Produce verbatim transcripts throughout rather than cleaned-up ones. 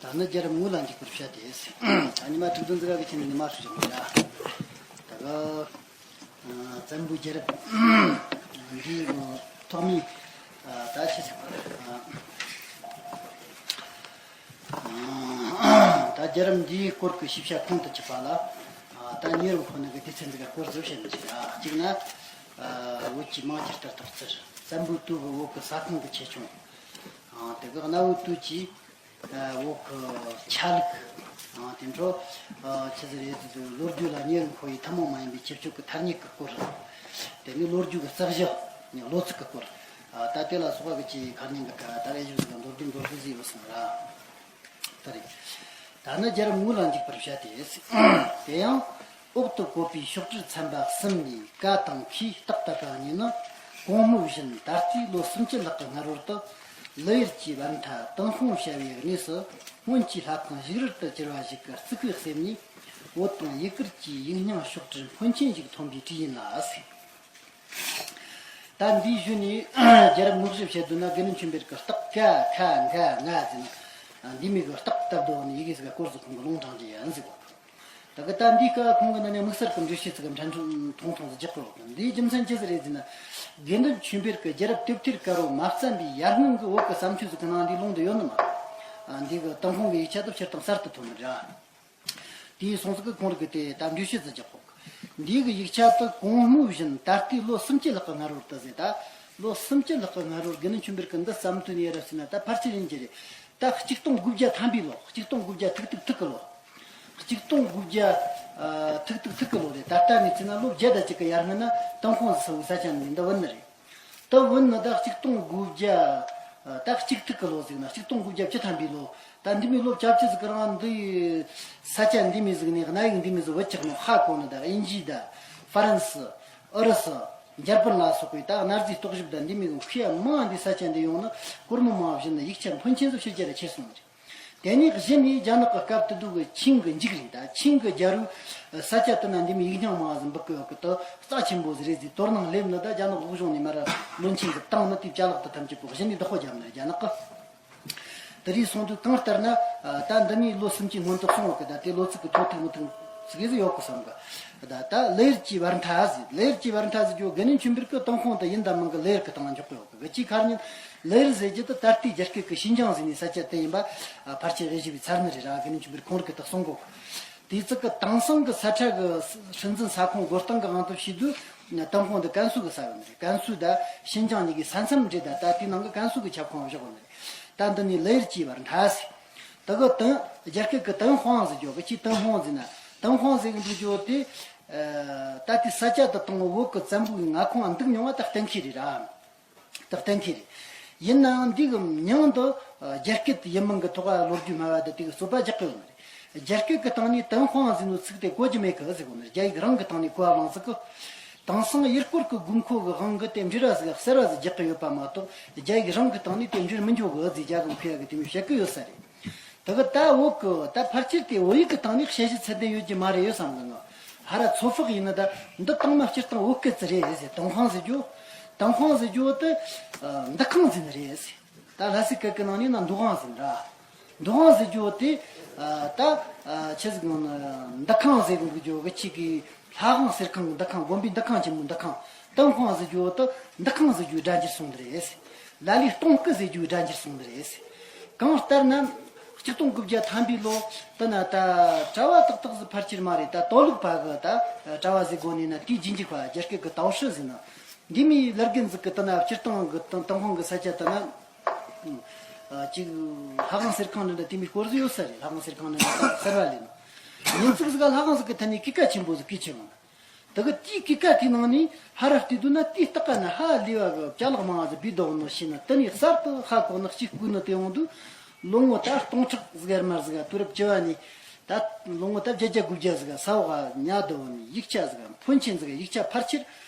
ད་ནི་རྒྱལ་རབས་དངོས་ལ་འཇུག་པར་བཤད་དེ། ད་ཉི་མ་དྲུག་བདུན་ཙམ་གི་ཆེད་ནས་ཉི་མ་ཧྲིལ་བཞག་ཡ། ད་ག་བཙན་པོའི་རྒྱལ་རབས་འདིའི་ཐོག་མའི་ད་ཆི་ཟེར་ད་རྒྱལ་རབས་འདིའི་སྐོར་གྱི་ཤེས་བྱ་ཁོང་དུ་ཆུད་པ་ལ། ད་ཉེ་རབས་ཁོ་ན་གི་སྡེ་ཚན་འདི་ག་སྐོར་ཟིག་བཤད་ན་ཆི་ཡ། གཅིག་ན་བོད་ཀྱི་མང་ཆེ་ལྟར་ཐག་ཚར་བཙན་པོའི་དུས་ཀྱི་བོད་ཀྱི་ས་ཁོངས་ཀྱི་ཆེ་ཆུང་། དེ་ག་གནའ་བོའི་དུས་ཀྱི་བོད་ཀྱི་ཆ་ལུགས། དེ་འཕྲོ་ཆི་ཟེར་ཡོད་དུས་ལོ་རྒྱུས་ལ་ཉེ་རུ་འཁོར་བའི་ཐུན་མོང་མ་ཡིན་པའི་ཁྱད་ཆོས་ཀྱི་ཐ་སྙད་ཀྱི་སྐོར། དེ་ནས་ལོ་རྒྱུས་ཀྱི་རྩ་གཞི་ནས་ལོ་ཚིགས་ཀྱི་སྐོར། ད་དེ་ལ་སོགས་པ་གི་ཆེས་ཁ་ཉིན་གྱི་ད་རེ་ཞིག་གི་མདོར་བསྡུས་མདོར་བསྡུས་ཟིག་ཡོད་སོང་ར། ད་རེད། ད་ནི་རྒྱལ་རབས་དངོས་ལ་འཇུག་པར་བཤད་དེ། དེ་ཡང་འོག་ཏུ་བཀོད་པའི་ཤོག་དྲིལ་ཚན་པ་གསུམ་ནས་ཀ་དང་ཁའི་རྟགས་བཏབ་པ་གཉིས་ནི་གོང་སྨོས་བཞིན་ད་ལྟའི་ལོ་སུམ་ཅུ་ལྷག་གི་སྔ་རོལ་དུ་ལི་ཡུལ་གྱི་བར་མཐའ་ཏུན་ཧོང་བྱ་བའི་གནས་སུ་སྔོན་གྱི་ལྷ་ཁང་བཞུགས་གྲལ་དུ་གྱུར་པ་ཞིག་གི་རྩིག་པའི་གསེབ་ནས་བོད་དང་ཡུ་གུར་གྱི་ཡིག་རྙིང་ཤོག་དྲིལ་མཁོན་ཆེན་ཞིག་ཐོན་པའི་བྲིས་ཡིན་ལ་ཟེར། ད་འདིའི་གཞུག་ནས་རྒྱལ་རབས་དངོས་གཞི་བཤད་དོན་ན་དགེ་འདུན་ཆོས་འཕེལ་གྱི་རྟགས་ཀ་ཁ་འགའ་ང་ཟེར་ན། འདི་མིན་གྱི་རྟགས་བཏབ་དོ་ནི་ཡི་གེ་ཟིག་ག་སྐོར་ཟིག་ཁོང་གི་ལུང་དྲངས་ཀྱི་ཡིན་ཟིག་གོ། ད་གི་ད་འདི་ཀ་ཁོང་གི་ནང་ནས་དམིགས་བསལ་གྱི་འགྲེལ་བཤད་ཟིག་གི་འཕྲལ་འཕྲུལ་ཐུང་ཐུང་ཟིག་རྒྱག་གི་ཡོད། འདིའི་རྒྱུ་མཚན་ཅི་ཟིག་རེད་ཟེར་ན། དགེ་འདུན་ཆོས་འཕེལ་གྱི་རྒྱལ་རབས་དེབ་ཐེར་དཀར་པོ་མ་བརྩམས་པའི་ཡར་སྔོན་གྱི་བོད་ཀྱི་བསམ་ཚུལ་ཟིག་གི་ནང་འདིའི་ལུང་དུ་ཡོད་ནི་མ་རེད། འདི་གི་ཏུན་ཧོང་གི་ཡིག་ཆ་དེ་སྤྱིར་བཏང་གསར་དུ་ཐོན་ནི་རེད། དེའི་སོང་ཙང་གི་ཁོང་རིག་གི་དེ་ད་འགྲེལ་བཤད་ཙམ་རྒྱག་གོ། འདི་གི་ཡིག་ཆ་དུ་གོང་སྨོས་བཞིན་ད་ལྟའི་ལོ་སུམ་ཅུ་ལྷག་གི་སྔ་རོལ་དུ་ཟེར། ད་ལོ་སུམ་ཅུ་ལྷག་གི་སྔ་རོལ་དགེ་འདུན་ཆོས་འཕེལ་གྱི་འདི་བརྩམས་དུས་ནས་རབ་ཟེར་ན་ད་ཕལ་ཆེར་ཡིན་གྱི་རེད། ད་ཆིག་སྟོང་དགུ་བརྒྱ་ཐམ་པའི་ལོ། ཆིག་སྟོང་དགུ་བརྒྱ་ཐུག་ཐུག་ཐུག་གི་ལོ། ཆིག་སྟོང་དགུ་བརྒྱ་ཐུག་ཐུག་ཐུག་གི་ལོ་རེད། ད་ལྟ་ནས་བརྩིས་ན་ལོ་བརྒྱད་དང་གཅིག་གི་ཡར་སྔོན་ན་ཏུན་ཧོང་ཟེར་བའི་ས་ཆ་ནས་འདི་བུད་ནི་རེད། ད་བུད་ནི་ད་ཆིག་སྟོང་དགུ་བརྒྱ་ད་གཅིག་ཐུག་གི་ལོ་ཟིག་ན་ཆིག་སྟོང་དགུ་བརྒྱ་བཅུ་ཐམ་པའི་ལོ། ད་འདི་མོའི་ལོ་བཅུ་བཅུ་ཟིག་གི་རིང་འདི་ས་ཆ་འདི་མོ་ཟིག་ནས་གནའ་ཡིག་འདི་མོ་ཟིག་བུད་ཆགས་ནོ་ཧ་གོ་ནི། ད་དབྱིན་ཇི་ད་ཧྥ་རན་སི་ཨུ་རུ་སུ་འཇར་པན་ལ་སོགས་པའི་ད་གནའ་རྫས་རྟོག་ཞིབ་ད་འདི་མོའི་མཁས་པ་མང་འདི་ས་ཆ་འདི་ཡོང་ནི་སྒོར་མོ་མང་བཞིན་ནི་ཡིག་ཆ་མཁོན་ཆེན་ཟིག་ཕྱི་རྒྱལ་ལ་ཁྱེར་སོང་ནི་རེད། དེ་ནས་གཞི་ནས་རྒྱ་ནག་གི་སྐབས་དེ་དུས་ཀྱི་ཆིང་གི་འཇིག་རིགས་དང་ཆིང་གི་རྒྱལ་རབས་ས་ཆ་དེ་ན་འདི་མོའི་ཡིག་རྙིང་མང་ཟིག་འབུལ་གི་ཡོད་གི། དེ་རྩ་ཆེན་པོ་ཟིག་རེད་ཟེར་དོ་སྣང་སླེབས་ནི། ད་རྒྱ་ནག་དབུས་གཞུང་ནས་མར་བློན་ཆེན་ཟིག་བཏང་ནི་དེའི་ཅ་ལག་དེ་ཐམས་ཅད་པོ་གཞི་ནས་བདག་པོ་རྒྱབ་ནི་རྒྱ་ནག་གི། དེ་རིགས་སོང་དུས་གང་ལྟར་ན་ད་འདི་ནས་ལོ་སུམ་ཅུ་སྔོན་དུ་སོང་བ་གི། ད་དེ་ལོ་ཚིགས་གི་ཐོ་ཐུག་མི་ཐུག་ཟིག་ཟིག་ཡོད་གི་བསམ་གི། ད་ད་ལི་ཡུལ་གྱི་བར་མཐའ་ཟེར། ལི་ཡུལ་གྱི་བར་མཐའ་ཟེར་རྒྱུ་དགེ་འདུན་ཆོས་འཕེལ་གི་ཏུན་ཧོང་དེ་ཡིན་དང་མིན་གི་ལི་ཡུལ་གི་སྟེང་ལ་འཇོག་གི་ཡོད་གི། གཅིག་ཁ་ཉིན་ལི་ཡུལ་ཟེར་རྒྱུ་དེ་ད་ལྟའི་རྒྱ་སྐད་གི་ཤིན་ཅང་ཟེར་ནི་ས་ཆ་དེ་ཡིན་པ་ཕལ་ཆེར་དབྱེ་ཞིབ་པའི་ཚར་ནི་རེད་ར། དགེ་འདུན་ཆོས་འཕེལ་ཁོང་རིག་གི་དག་གསུང་གོ། དེ་ཙི་གི་དེང་སང་གི་ས་ཁྲ་གི་སྲིད་འཛིན་ས་ཁོངས་བགོ་སྟངས་གི་དབང་དུ་བྱས་དུས་ཏུན་ཧོང་དེ་ཀན་སུའུ་གི་ས་བོན་རེད། ཀན་སུའུ་ད་ཤིན་ཅང་གཉིས་ཀའི་ས་མཚམས་རེད། ད་ད་དེའི་ནང་གི་ཀན་སུའུ་གི་ཁྱབ་ཁོངས་བཞག་ཡོད་ནི་རེད། ད་འདི་ནི་ལི་ཡུལ་གྱི་བར་མཐའ་ཟེར། ད་གི་ཏུན་རྒྱ་སྐད་གི་ཏུན་ཧོང་ཟེར་རྒྱུ་གི། ཅི་ཏུན་ཧོང་ཟེར་ན་ཏུན་ཧོང་ཟེར་གི་འདུག་རྒྱུ་དེ། ད་དེ་ས་ཆ་དེ་དང་བོད་གི་བཙན་པོའི་མངའ་ཁོངས་འདུག་མྱོང་བ་ད་གཏན་འཁེལ་རེད་ར། ད་གཏན་འཁེལ་རེད། ཡིན་ནའང་འདི་གི་མྱིང་དུ་རྒྱ་སྐད་ཡིན་མིན་གི་ཐོག་ལ་ལོ་རྒྱུས་སྨྲ་བ་དེ་དེ་གི་རྩོད་པ་རྒྱག་གི་ཡོད་ནི་རེད། རྒྱ་སྐད་གི་སྟེང་ནས་ཏུན་ཧོང་ཟེར་ནོ་ཚིག་དེ་གོ་རྒྱུ་མེད་གི་ཟེར་གོ་ནི་རེད། རྒྱ་ཡིག་རང་གི་སྟེང་ནས་གོ་བ་བླངས་ཟིག་གི། དེང་སང་ཡུལ་སྐོར་གི་དགོས་མཁོ་གི་དབང་གིས་དེ་འབྲེལ་བ་ཟིག་གསར་བ་ཟིག་རྒྱག་གི་ཡོད་པ་མ་གཏོགས། རྒྱ་ཡིག་རང་གི་སྟེང་ནས་དེ་འབྲེལ་མི་འགྱོ་གི་ཟེར་རྒྱ་གི་མཁས་པ་གི་དེ་མོ་བཤད་གི་ཡོད་ས་རེད། དེ་གི་ད་བོད་གི་ད་ཕལ་ཆེར་དེ་བོད་ཡིག་གི་སྟེང་ནས་དཔྱད་གཞི་ཚད་ལྡན་ཡོད་ཀྱི་མ་རེད་ཡོད་བསམ་གི་ང་། ཧ་ར་ཚོད་དཔག་ཡིན་ན་ད་འདི་དང་མ་སྤྱིར་བཏང་བོད་སྐད་ཙི་རེད་ཟེར། ཏུན་ཧོང་ཟེར་རྒྱུ། ཏུན་ཧོང་ཟེར་རྒྱུ་དེ་འདུ་ཁང་ཟེར་ནི་རེད་ཟེར། ད་ལྷ་སའི་སྐད་གི་ནང་ནས་ན་འདུ་ཁང་ཟེར་ནི་ར། འདུ་ཁང་ཟེར་རྒྱུ་དེ་ད་ཆི་ཟིག་ཡོང་ན་འདུ་ཁང་ཟེར་གི་འདུག་རྒྱུ་གི། ཁྱེད་ཀྱི་ལྷ་ཁང་གསེར་ཁང་གི་འདུ་ཁང་། དགོན་པའི་འདུ་ཁང་ཆེན་མོའི་འདུ་ཁང་། ཏུན་ཧོང་ཟེར་རྒྱུ་དེ་འདུ་ཁང་ཟེར་རྒྱུའི་སྒྲ་འགྱུར་སོང་ནི་རེད་ཟེར། ལ་ལས་སྟོང་སྐུ་ཟེར་རྒྱུའི་སྒྲ་འགྱུར་སོང་ནི་རེད་ཟེར། གང་ལྟར་ན་ཆིག་སྟོང་དགུ་བརྒྱ་ཐམ་པའི་ལོ་དེ་ན་ད་གྲྭ་བ་ཏག་ཏག་ཟིག་ཕལ་ཆེར་མ་རེད། ད་ཏའོ་ལུག་པ་གི་ད་གྲྭ་བ་ཟེར་དགོས་ནི་ན། དེའི་རྗེས་འཇུག་པ་རྒྱ་སྐད་གི་ཏའོ་ཧྲི་ཟེར་ན། འདི་མོའི་ལར་རྒན་ཟིག་གི་དེ་ན་སྤྱིར་བཏང་གི་ཏུན་ཏུན་ཧོང་གི་ས་ཆ་དེ་ན་ཅིག་ལྷ་ཁང་གསེར་ཁང་འདྲ་འདྲ་དེ་མོའི་སྐོར་ཟིག་ཡོད་ས་རེད། ལྷ་ཁང་གསེར་ཁང་འདྲ་འདྲ་གསར་བ་ལས་ན། ཉིན་ཅིག་ཟིག་ག་ལྷ་ཁང་ཟིག་གི་ཐད་ནས་སྐུ་ཁ་ཆེན་པོ་ཟིག་བརྐོས་ཆེ་བ་ན། དེ་གི་དེའི་སྐུ་ཁ་དེའི་ནང་ནས་ཧ་ར་བལྟས་དུས་ན་དེའི་ལྟག་ཀ་ན་ཧ་ལས་པ་གི་ཅ་ལག་མང་བ་ཟིག་སྦས་འདུག་ནོ་ཤེས་ན། དེ་ནས་གསར་དུ་ཧ་གོ་ནི་གཅིག་བརྐོས་ནི་དེ་ཡོང་དུས་ལོ་ངོ་ད་སྟོང་ཕྲག་ཟིག་ག་དམར་ཟིག་ག། དུས་རབས་བཅུ་བ་ནས་ད་ལོ་ངོ་ད་བརྒྱད་བརྒྱ་དགུ་བརྒྱ་ཟིག་ག་ས་འོག་ག་ཉལ་བསྡད་ནི་ཡིག་ཆ་ཟིག་ག་མཁོན་ཆེན་ཟིག་ག་ཡིག་ཆ་ཕལ་ཆེར་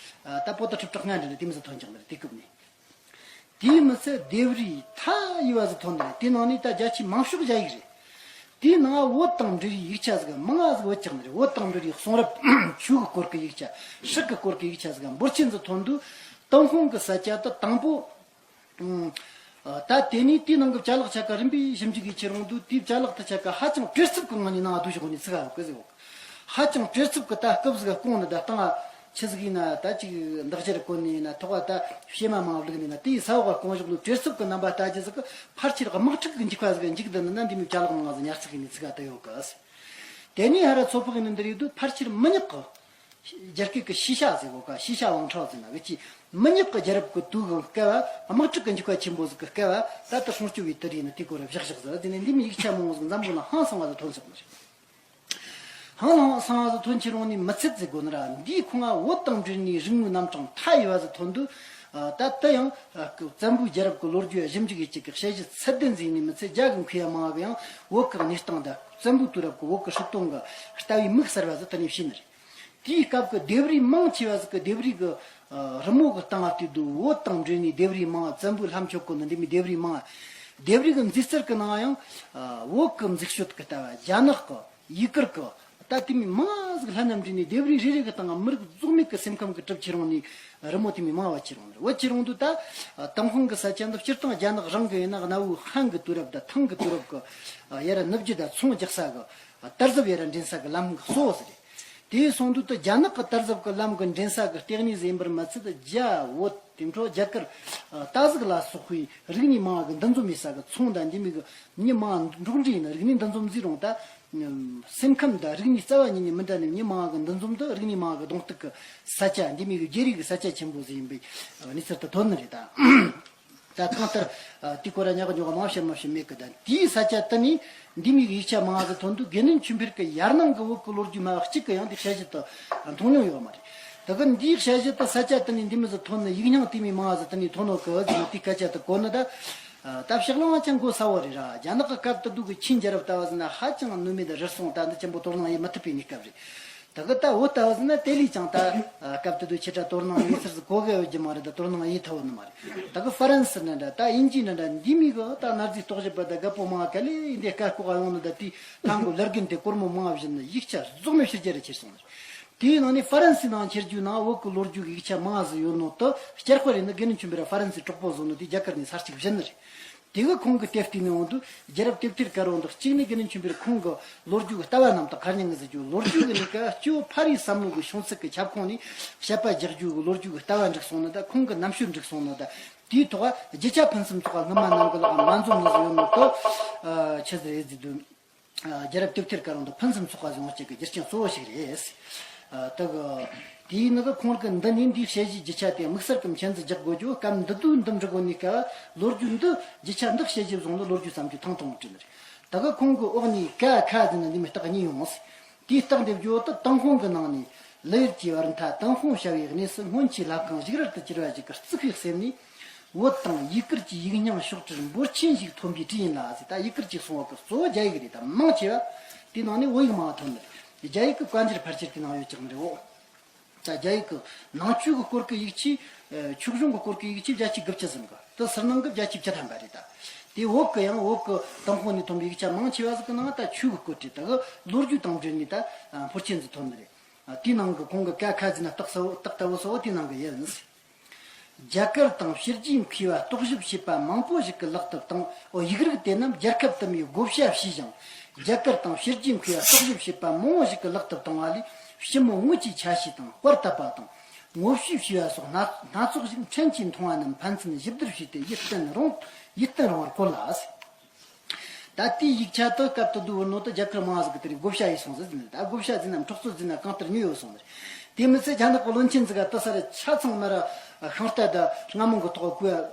ད་པོ་ཏ་ཁྲི་ཕྲག་ལྔ་འདྲ་ནས་དེ་མོ་ཟིག་ཐོན་ཀྱང་ནི་རེད། དེ་སྐབས་ནས། དེའི་མི་ཚད་ལྡེབས་རིས་མཐའ་ཡས་པ་ཟིག་ཐོན་ནི་རེད། དེའི་ནང་ནས་ད་རྒྱ་ཆེའི་མང་ཤོས་རྒྱ་ཡིག་རེད། དེའི་ནང་བོད་དང་འབྲེལ་བའི་ཡིག་ཆ་ཟིག་མང་ང་ཟིག་བུད་ཀྱང་ནི་རེད། བོད་དང་འབྲེལ་བའི་གསུང་རབ་ཆོས་ཀྱི་སྐོར་གྱི་ཡིག་ཆ། སྲིད་ཀྱི་སྐོར་གྱི་ཡིག་ཆ་ཟིག་འབོར་ཆེན་ཟིག་ཐོན་དུས་ཏུན་ཧོང་གི་ས་ཆ་དེ་དང་པོ། ཨང་ ད་དེ་ནས་དེའི་ནང་གི་ཅ་ལག་ཆ་ག་རིམ་པས་ཞིབ་འཇུག་གིས་ཁྱེར་ཡོང་དུས། དེའི་ཅ་ལག་དེ་ཆ་ག་ཧ་ཅང་བྲེལ་འཚུབ་ཀྱི་ངང་ནས་ནང་བསྡུ་ཞོག་ནས་ཚིག་ག་ཟིག་གོ། ཧ་ཅང་བྲེལ་འཚུབ་ཀྱི་ད་སྐབས་ཟིག་སྐོང་ནི་ད་སྟངས་ཆི་ཟིག་ཡིན་ན། ད་ཅིག་འདག་སྦྱར་གོན་ནི་ཡིན་ན། ཐོག་ད་ཕྱེ་མ་མང་བླུགས་ནི་ཡིན་ན། དེའི་ས་འོག་ག་སྐོང་ཞོག་ནི་བྲེལ་འཚུབ་ཀྱི་རྣམ་པ་ལྟ་རྒྱུ་ཟིག་གི་ཕལ་ཆེར་དམག་འཁྲུག་གི་འཇིགས་པ་ཟིག་འཇིགས་བསྡད་ནི་ན། འདི་མོའི་ཅ་ལག་མང་ཟིག་ཉར་ཚགས་ཡིན་ནི་ཚིག་ག་ད་ཡོད་གི། དེ་ནས་ཧ་ར་ཚོ་ཕག་ཡིན་ནི་འདི་རེད་དུས། ཕལ་ཆེར་མི་ཉག་གི་རྒྱ་སྐད་ཀྱི་ཤི་ཤ་ཟེར་གོ་ག་ཤི་ཤ་ཝང་ཁྲའོ་ཟེར་ན་གི་ཅི། མི་ཉག་གི་རྒྱལ་རབས་ཀྱི་དུས་ཀྱི་སྐབས། དམག་འཁྲུག་གི་འཇིགས་པ་ཆེན་པོ་ཟིག་གི་སྐབས། ད་ལྟ་སྲུང་སྐྱོབ་པའི་དུས་རེད་ནི་དེའི་སྐོར་བཞག་བཞག་ཟེར། དེ་ནས་འདི་མོའི་ཡིག་ཆ་མང་བོ་ཟིག་འཛམ་བུ་གླིང་ཧང་སང་བ་ཟིག་ཐོན་སོང་ནི་རེད། ཧང་ལང་སང་བ་ཟིག་ཐོན་ཁྱེར་ཡོང་ནི་མི་ཚད་ཟིག་གོ་ནི་ར། འདིའི་ཁོངས་བོད་དང་འབྲེལ་ནས་རིག་དངོས་རྣམ་གྲངས་མཐའ་ཡས་པ་ཟིག་ཐོན་དུས། ད་དེ་ཡང་བཙན་པོའི་རྒྱལ་རབས་ཀྱི་ལོ་རྒྱུས་ཞིབ་འཇུག་ཡེད་ཅིག་གི་དཔྱད་གཞི་ཚད་ལྡན་ཟིག་ཡིན་ནི་མི་ཚད། རྒྱ་གི་མཁས་པ་མང་བ་གི་ཡང་བོད་ཀྱི་གནས་སྟངས་དང་བཙན་པོའི་དུས་རབས་ཀྱི་བོད་ཀྱི་སྲིད་དོན་གྱི་ལྟ་བའི་མིག་གསར་བ་ཟིག་དེ་ནས་ཕྱེས་ནི་རེད། དེའི་སྐབས་ཀྱི་ལྡེབས་རིས་མང་ཆེ་བ་ཟིག་གི་ལྡེབས་རིས་ཀྱི་རི་མོ་གི་སྟེང་ང་བལྟས་དུས། བོད་དང་འབྲེལ་ནས་ལྡེབས་རིས་མང་བ། བཙན་པོའི་ལྷ་མཆོད་གོ་ནི་འདི་མོའི་ལྡེབས་རིས་མང་བ། ལྡེབས་རིས་ཀྱི་མཛེས་རྩལ་གྱི་ནང་ཡང་བོད་ཀྱི་མཛེས་སྤྱོད་ཀྱི་ལྟ་བ། རྒྱ་ནག་གི་ཡུ་གུར་གྱི། ད་དེ་མོའི་མང་ཟིག་ལྷན་རྣམས་འདྲེས་ནས་ལྡེབས་རིས་རེ་རེ་གི་སྟེང་ང་མི་རིགས་རྫོགས་མེད་ཀྱི་སེམས་ཁམས་ཀྱི་གྲུབ་ཁྱེར་ཡོང་ནི་རི་མོ་དེ་མོའི་མང་བ་ཁྱེར་ཡོང་ནི་རེད། འོ་ཁྱེར་ཡོང་དུས་ད་ཏུན་ཧོང་གི་ས་ཆ་འདི་སྤྱིར་བཏང་རྒྱ་ནག་རང་གི་ཡིན་ན། གནའ་བོའི་ཧན་གྱི་དུས་རབས་དང་ཐང་གི་དུས་རབས་ཀྱི་ཡར་ནུབ་རྒྱུད་དང་ཚོང་རྒྱག་ས་གི་དར་ཟབ་ཡར་འདྲེན་ས་གི་ལམ་གཙོ་བོ་ཟིག་རེད། དེ་སོང་དུས་ད་རྒྱ་ནག་གི་དར་ཟབ་གི་ལམ་གི་འདྲེན་ས་གི་ལྟེ་གནས་ཟིག་ཡིན་པར་མ་ཚད། རྒྱ་བོད་དེ་འཕྲོ་རྒྱ་གར། ད་གཟུགས་ལ་སོགས་པའི་རིག་གནས་མང་བ་གི་འདུ་འཛོམས་ཡིན་ས་གི་ཚོང་དང་འདི་མོ་གི་མི་མང་འགྲོགས་འདྲིས་ཡིན་ན། རིག་གནས་འདུ་འཛོམས་ཟིག་རུང་། ད་སེམས་ཁམས་དང་རིག་གནས་རྩ་བ་ཉིད་ནས་མི་འདྲ་ནི་མི་མང་བ་གི་འདུ་འཛོམས་དང་རིག་གནས་མང་བ་གི་གདོང་གཏུག་གི་ས་ཆ། འདི་མོ་གི་བརྗེ་རེས་གི་ས་ཆ་ཆེན་པོ་ཟིག་ཡིན་པའི་གནས་ཚུལ་དེ་ཐོན་ནི་རེད་ད། ད་གང་ལྟར་དེའི་སྐོར་ར་ཉག་གི་ཉོག་ག་མང་བཤད་མ་བཤད་མེད་གི། ད་དེའི་ས་ཆ་དེ་ནས་འདི་མོ་གི་ཡིག་ཆ་མང་ཟིག་ཐོན་དུས། དགེ་འདུན་ཆོས་འཕེལ་གི་ཡར་ནང་གི་བོད་ཀྱི་ལོ་རྒྱུས་མ་གཅིག་གི་ཡང་འདི་དཔྱད་གཞི་དེ་མཐོང་མྱོང་ཡོད་མ་རེད། ད་གི་འདིའི་དཔྱད་གཞི་དེ་ས་ཆ་དེ་ནས་འདི་མོ་ཟིག་ཐོན་ནི། ཡིག་རྙིང་དེ་མོའི་མང་ཟིག་དེ་ནས་ཐོན་ནོ་གི་ཟེར་ནས་དེའི་སྐད་ཆ་དེ་གོ་ནི། ད་ད་ཕྱག་ལེན་བ་ཅང་གོ་ས་བོ་རེད་ར། རྒྱ་ནག་གི་སྐབས་དེ་དུས་ཀྱི་ཆིན་རྒྱལ་རབས་ལྟ་བུ་ཟིག་ན་ཧ་ཅང་གནོད་མེད་དང་རུལ་སུངས། ད་འདི་ཆེན་པོ་དོ་སྣང་ཡེད་མི་ཐུབ་པའི་གནས་སྐབས་རེད། ད་གི་ད་བོད་ལྟ་བུ་ཟིག་ན་དེ་ལས་ཀྱང་ད་སྐབས་དེ་དུས་ཆེ་ཕྲ་དོ་སྣང་ཡེད་ཚུལ་ཟིག་གོ་གི་ཡོད་རྒྱུ་མ་རེད། ད་དོ་སྣང་ཡེད་ཐུབ་ནི་མ་རེད། ད་གི་ཧྥ་རན་སི་ན་འདྲ། ད་དབྱིན་ཇི་ན་འདྲ། འདི་མོ་གི་ད་གནའ་རྫས་རྟོག་ཞིབ་པ་དང་རྒད་པོ་མང་ག་ལེ་འདི་སྐད་ལྐོག་ག་ཡོང་ནི། ད་དེའི་ཐང་གི་ལར་གིན་དེ་སྒོར་མོ་མང་བ་བཞིན་ནི་ཡིག་ཆ་རྫོགས་མེད་ཕྱི་རྒྱལ་ར་ཁྱེར་སོང་ནི་རེད། དེའི་ནང་ནས་ཧྥ་རན་སིའི་ནང་ཁྱེར་རྒྱུའི་ནང་བོད་ཀྱི་ལོ་རྒྱུས་ཀྱི་ཡིག་ཆ་མང་ཟིག་ཡོད་ནོ་དེ་སྐྱར་དཔར་ཡིན་ན། དགེ་འདུན་ཆོས་འཕེལ་ར་ཧྥ་རན་སིའི་གྲོགས་པོ་བཟོ་ནོ་དེ་རྒྱ་གར་ནས་ས་གཅིག་བཞེས་ནི་རེད། དེ་གི་ཁོང་གིས་དེ་བལྟས་ནས་འོང་དུས། རྒྱལ་རབས་དེབ་ཐེར་དཀར་པོ་འདི་གཅིག་ནས་དགེ་འདུན་ཆོས་འཕེལ་ཁོང་གི་ལོ་རྒྱུས་ཀྱི་ལྟ་བ་རྣམ་དག་གར་མྱང་ངེ་ཟེར་རྒྱུ། ལོ་རྒྱུས་ཀྱི་ལས་ཀ་སྐྱེ་བོ་ཕ་རིའི་བསམ་བློ་གི་བྱུང་ཚུལ་གྱི་ཁྱབ་ཁོངས་ནས་དཔྱད་པ་རྒྱག་རྒྱུ་གི་ལོ་རྒྱུས་ཀྱི་ལྟ་བ་འགྲིག་སོང་ནི་དང་། ཁོང་གི་རྣམ་དཔྱོད་འགྲིག་སོང་ནི་དང་། དེའི་ཐོག་རྒྱུ་ཆ་ཕུན་སུམ་ཚོགས་པ་སྔོན་མ་ནང་གི་ལག་མ་འཛོམས་ནི་ཟིག་ཡོད་ནོ་དེ་ཆི་ཟིག་རེད་ཟེར་དུས། རྒྱལ་རབས་དེབ་ཐེར་དཀར་པོ་འདི་ཕུན་སུམ་ཚོགས་པ་ཟིག་ཡོང་བྱེད་ཀྱི་རྒྱུ་རྐྱེན་གཙོ་བོ་ཞིག་རེད། ད་གི་དེའི་ནང་གི་ཁོང་གི་འདི་ནས་འདིའི་དཔྱད་གཞིའི་རྒྱུ་ཆ་དེ་དམིགས་བསལ་གྱི་མཁྱེན་རྩིས་རྒྱག་དགོས་རྒྱུ། སྐབས་འདི་དུས་འདི་འབྲི་དགོས་ནི་སྐབས། ལོ་རྒྱུས་འདི་རྒྱུ་ཆ་འདི་དཔྱད་གཞི་བཟུང་ནས་ལོ་རྒྱུས་བརྩམས་རྒྱུ་ཐང་ཐང་བྲིས་ནི་རེད། ད་གི་ཁོང་གི་འོག་ནས་ཀ་ཁ་ཟེར་ན་འདི་མོ་རྟགས་གཉིས་ཡོང་། དེའི་རྟགས་འདེབས་རྒྱུ་དེ་ཏུན་ཧོང་གི་ནང་ནས། ལི་ཡུལ་གྱི་བར་མཐའ་ཏུན་ཧོང་བྱ་བའི་གནས་སུ། སྔོན་ཆད་ལྷ་ཁང་བཞུགས་རལ་དུ་གྱུར་པ་ཞིག་གི་རྩིག་པའི་གསེབ་ནས། བོད་དང་ཡུ་གུར་གྱི་ཡིག་རྙིང་ཤོག་དྲིལ་འབོར་ཆེན་ཞིག་ཐོན་པའི་གྲས་ཡིན་ལ་ཟེར། ད་ཡུ་གུར་གྱི་གསུང་བ་གི་གཙོ་བོ་རྒྱ་ཡིག་རེད། ད་མང་ཆེ་བ་དེའི་ནང་ནས་བོད་ཡིག་མང་བ་ཐོན་ནི་རེད། རྒྱ་ཡིག་གི་བཀའ་འགྱུར་ཕལ་ཆེར་དེའི་ནང་ཡོད་ཀྱང་རེད་འོ། ད་རྒྱ་ཡིག་གི་ནང་ཆོས་ཀྱི་སྐོར་གྱི་ཡིག་ཆས། ཆོས་གཞུང་གི་སྐོར་གྱི་ཡིག་ཆས་བརྒྱ་ཆའི་དགུ་བཅུ་ཟིན་གི། དེ་ཟུར་སྣང་གི་བརྒྱ་ཆའི་བཅུ་ཐམ་པ་རེད། ད་དེ་བོད་ཀྱི་ཡང་བོད་ཀྱི་ཏུན་ཧོང་ནས་ཐོན་པའི་ཡིག་ཆ་མང་ཆེ་བ་ཟིག་གི་ནང་ད་ཆོས་ཀྱི་སྐོར་བྲིས། ད་གི་ལོ་རྒྱུས་དང་འབྲེལ་ནས་ད་འབོར་ཆེན་ཟིག་ཐོན་ནི་རེད། དེའི་ནང་གི་ཁོང་གི་ཀ་ཁ་ཟེར་ན་རྟགས་གསལ་བོ་རྟགས་ལྟ་བུ་གསལ་བོ་དེའི་ནང་གི་ཡིན། རྒྱ་གར་དང་ཕྱི་རྒྱལ་མཁས་པ་རྟོག་ཞིབ་བྱེད་པ་མང་པོ་ཞིག་གི་ལག་ཏུ་བཏང་། འོ། ཡིག་རིགས་དེ་རྣམས་རྒྱལ་ཁབ་དུ་མའི་བགོ་བཤའ་བྱས་ཤིང་། རྒྱ་གར་དང་ཕྱི་རྒྱལ་མཁས་པ་རྟོག་ཞིབ་བྱེད་པ་མང་བོ་ཞིག་གི་ལག་ཏུ་བཏང་བ་ལས། ཞི་མོལ་དངོས་ཀྱི་ཆ་ཤས་དང་། དཔར་བཏབ་པ་དང་། ངོ་བཤུས་བྱས་པ་སོགས་སྣ་སྣ་ཚོགས་ཤིག་ཕྲན་གྱིས་མཐོང་བ་རྣམས་ཕན་ཚུན་ཞིབ་བསྡུར་བྱས་ཏེ། ཡིད་བརྟན་རུང་། ཡིད་བརྟན་རུང་བར་བཀོད་ལ། ད་དེའི་ཡིག་ཆ་དེ་སྐབས་དེ་དུས་བོད་ནང་དུ་རྒྱ་གར་མང་ཟིག་གིས་དེ་རིགས་བགོ་བཤའ་ཡས་སོང་ཟིག་ཟེར་ནས། ད་བགོ་བཤའ་ཟེར་ནམ་འཕྲོག་རྩོད་ཟེར་ན་གང་ལྟར་ཉོས་ཡོད་སོང་ཟིག། དེ་མི་ཚད་རྒྱ་ནག་གི་བློན་ཆེན་ཟིག་ག་དེ་ས་རུ་ཆ་ཚང་མ་ར་ཤིང་རྟ་དང་རྔ་མོང་གི་ཐོག་བཀོད།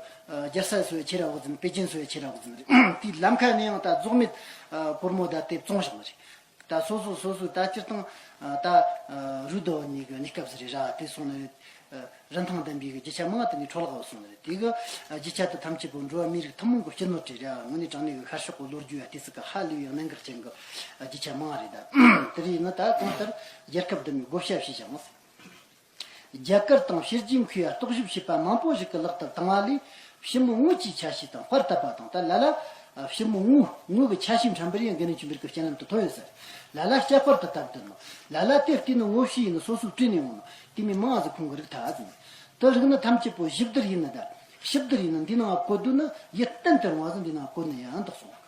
རྒྱལ་ས་སུ་ཡ་ཁྱེར་ར་འོག་ཟིན། པེ་ཅིན་སུ་ཡ་ཁྱེར་ར་འོག་ཟིན་རེད། དེའི་ལམ་ཁ་ནས་ཡང་ད་རྫོགས་མེད་སྒོར་མོ་ད་དེ་བཙོངས་བཞག་ནི་རེད། ད་སོ་སོ་སོ་སོའི་ད་སྤྱིར་བཏང་ད་རུ་དོ་གཉིས་ཀྱི་གནས་སྐབས་ཟིག་རེད་ར། དེ་སོང་ནི་རིན་ཐང་ལྡན་པའི་རྒྱུ་ཆ་མང་བ་དེ་ནས་འཕྲོ་བརླག་སོང་ནི་རེད། དེ་གི་རྒྱུ་ཆ་དེ་ཐམས་ཅད་པོ་འགྲོ་བ་མིའི་རིགས་ཐུན་མོང་གི་སྤྱི་ནོར་རེད་ར། དངོས་གནས་དྲང་གནས་ཀྱི་ཤར་ཕྱོགས་ཀྱི་ལོ་རྒྱུས་ཡ་དེ་ཟིག་གི་ཧ་ལས་པའི་གནད་འགག་ཅན་གྱི་རྒྱུ་ཆ་མང་བ་རེད། ད་དེ་རིགས་ནི་ད་གང་ལྟར་རྒྱལ་ཁབ་དུ་མའི་བགོ་བཤའ་བྱས་ཤིང་། རྒྱ་གར་དང་ཕྱི་རྒྱལ་མཁས་པ་རྟོག་ཞིབ་བྱེད་པ་མང་པོ་ཞིག་གི་ལག་ཏུ་བཏང་བ་ལས། ཞི་མོལ་དངོས་ཀྱི་ཆ་ཤས་དང་། དཔར་བཏབ་པ་དང་། ད་ལ་ལ་ཞི་མོལ་དངོས་དངོས་ཀྱི་ཆ་ཤས་ཕྲན་བུ་རེ་ཡང་དགེ་འདུན་ཆོས་འཕེལ་གྱི་སྤྱན་ལམ་དུ་ཐོན་ཡོད་ཟེར། ལ་ལ་སྐྱ་དཔར་དུ་བཏབ་འདུག་ནོ། ལ་ལ་དེ་བལྟས་ནས་ངོ་བཤུས་ཡིན་ནོ། སོ་སོས་བྲིས་ནས་འོང་ནོ། དེ་མིན་མང་ཟིག་ཁོང་གི་རིག་ཐལ་ཟིན། དེ་རིགས་ནི་ཐམས་ཅད་པོ་ཞིབ་བསྡུར་ཡིན་ནི་ད། ཞིབ་བསྡུར་ཡིན་ན་འདི་ནང་བཀོད་འདུག་ན་ཡིད་བརྟན་དུ་རུང་བ་ཟིག་འདི་ནང་བཀོད་ནས་ཡང་འདུག་སོང་།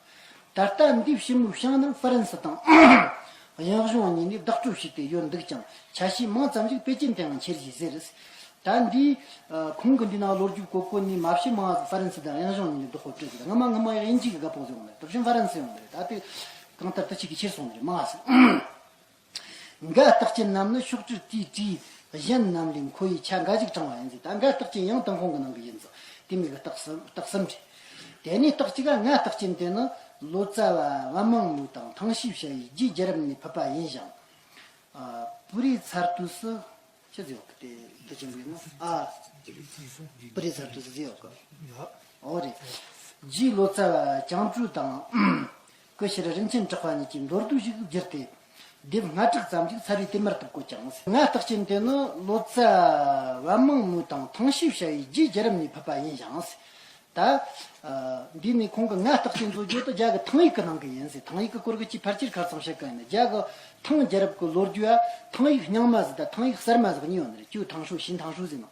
ད་ལྟ་འདིའི་ཕྱི་མོའི་བྱང་རྣམས་ཧྥ་རན་སི་དང་། གཡང་གཞུང་གཉིས་ནས་བདག་སྤྲོད་བྱས་ཏེ་ཡོད་འདུག་ཀྱང་ཆ་ཤས་མང་ཙམ་ཞིག་པེ་ཅིན་དུའང་ཁྱེར་ཞེས་ཟེར། ད་འདིའི་ཁོང་གི་འདི་ནང་ལོ་རྒྱུས་བཀོད་བཀོད་ནས་མ་ཕྱི་མང་ཧྥ་རན་སི་དང་གཡང་གཞུང་གཉིས་ནས་བདག་སྤྲོད་བྱས་ཏེ། སྔ་མ་སྔ་མ་ཡང་དབྱིན་ཇི་གི་རྒད་པོ་ཟིག་ཡོང་ནས་དེ་བཞིན་ཧྥ་རན་སི་ཡོང་ནས་ད་དེ་གང་ལྟར་དུ་ཅིག་གིས་ཁྱེར་སོང་ནས་མང་ཧ་ཟིག་འགའ་རྟགས་ཅན་རྣམས་ནི་ཕྱོགས་བྲལ་དེའི་གྲས་གཞན་རྣམས་ལས་མཁོ་བའི་ཆ་འགའ་ཞིག་དྲངས་པ་ཡིན་ཟེར། ད་འགའ་རྟགས་ཅན་ཡང་ཏུན་ཧོང་གི་ནང་གི་ཡིན་ཟེར། དེ་མིན་གྱི་རྟགས་གསུམ་རྟགས་གསུམ་རེད། དེ་ནས་རྟགས་གཅིག་ག་ལྔ་རྟགས་ཅན་དེ་ནི་ལོ་ཙཱ་བ་པད་མ་མུ་དང་ཐང་ཤིས་བྱ་བའི་རྗེ་རྒྱལ་རབས་ནས་ཕུད་པ་ཡིན་ཞིང་། ཨ། པུ་རིའི་ཚར་དུས་སུ་ཆི་ཟེར་ཡོད་གི་དེ་དེ་ཅན་གི་ནི་ཨ། པུ་རིའི་ཚར་དུས་སུ་ཟེར་ཡོད་གི་འོ་རེད། རྗེ་ལོ་ཙཱ་བ་ཅང་ཀྲུའུ་དང་། སྐུ་ཕྱིར་རིན་ཆེན་གྲགས་པ་གཉིས་ཀྱིས་མདོར་བསྡུས་ཤིག་བསྒྱུར་ཏེ། ལྡེབ་ལྔ་དྲུག་ཙམ་ཞིག་ཚར་བའི་དེབ་དམར་དུ་བཀོད་ཀྱང་། ལྔ་རྟགས་ཅན་དེ་ནི་ལོ་ཙཱ་པད་མ་མུ་དང་ཐང་ཤིས་བྱ་བའི་རྗེ་རྒྱལ་རབས་ནས་ཕུད་པ་ཡིན་ཞིང་། ད། འདི་ནི་ཁོང་གི་ལྔ་རྟགས་ཅན་བཟོ་རྒྱུ་དེ་རྒྱ་གི་ཐང་ཡིག་གི་ནང་གི་ཡིན་ཟེར། ཐང་ཡིག་གི་སྐོར་གི་ཅིག་ཕལ་ཆེར་ཁ་སང་བཤད་གི་ཡིན། རྒྱ་གི་ཐང་རྒྱལ་རབས་ཀྱི་ལོ་རྒྱུས་ཨ་ཐང་ཡིག་རྙིང་མ་ཟིག་དང་ཐང་ཡིག་གསར་མ་ཟིག་གཉིས་ཡོད་ནི་རེད། 旧唐书 新唐书 ཟེར་ནོ།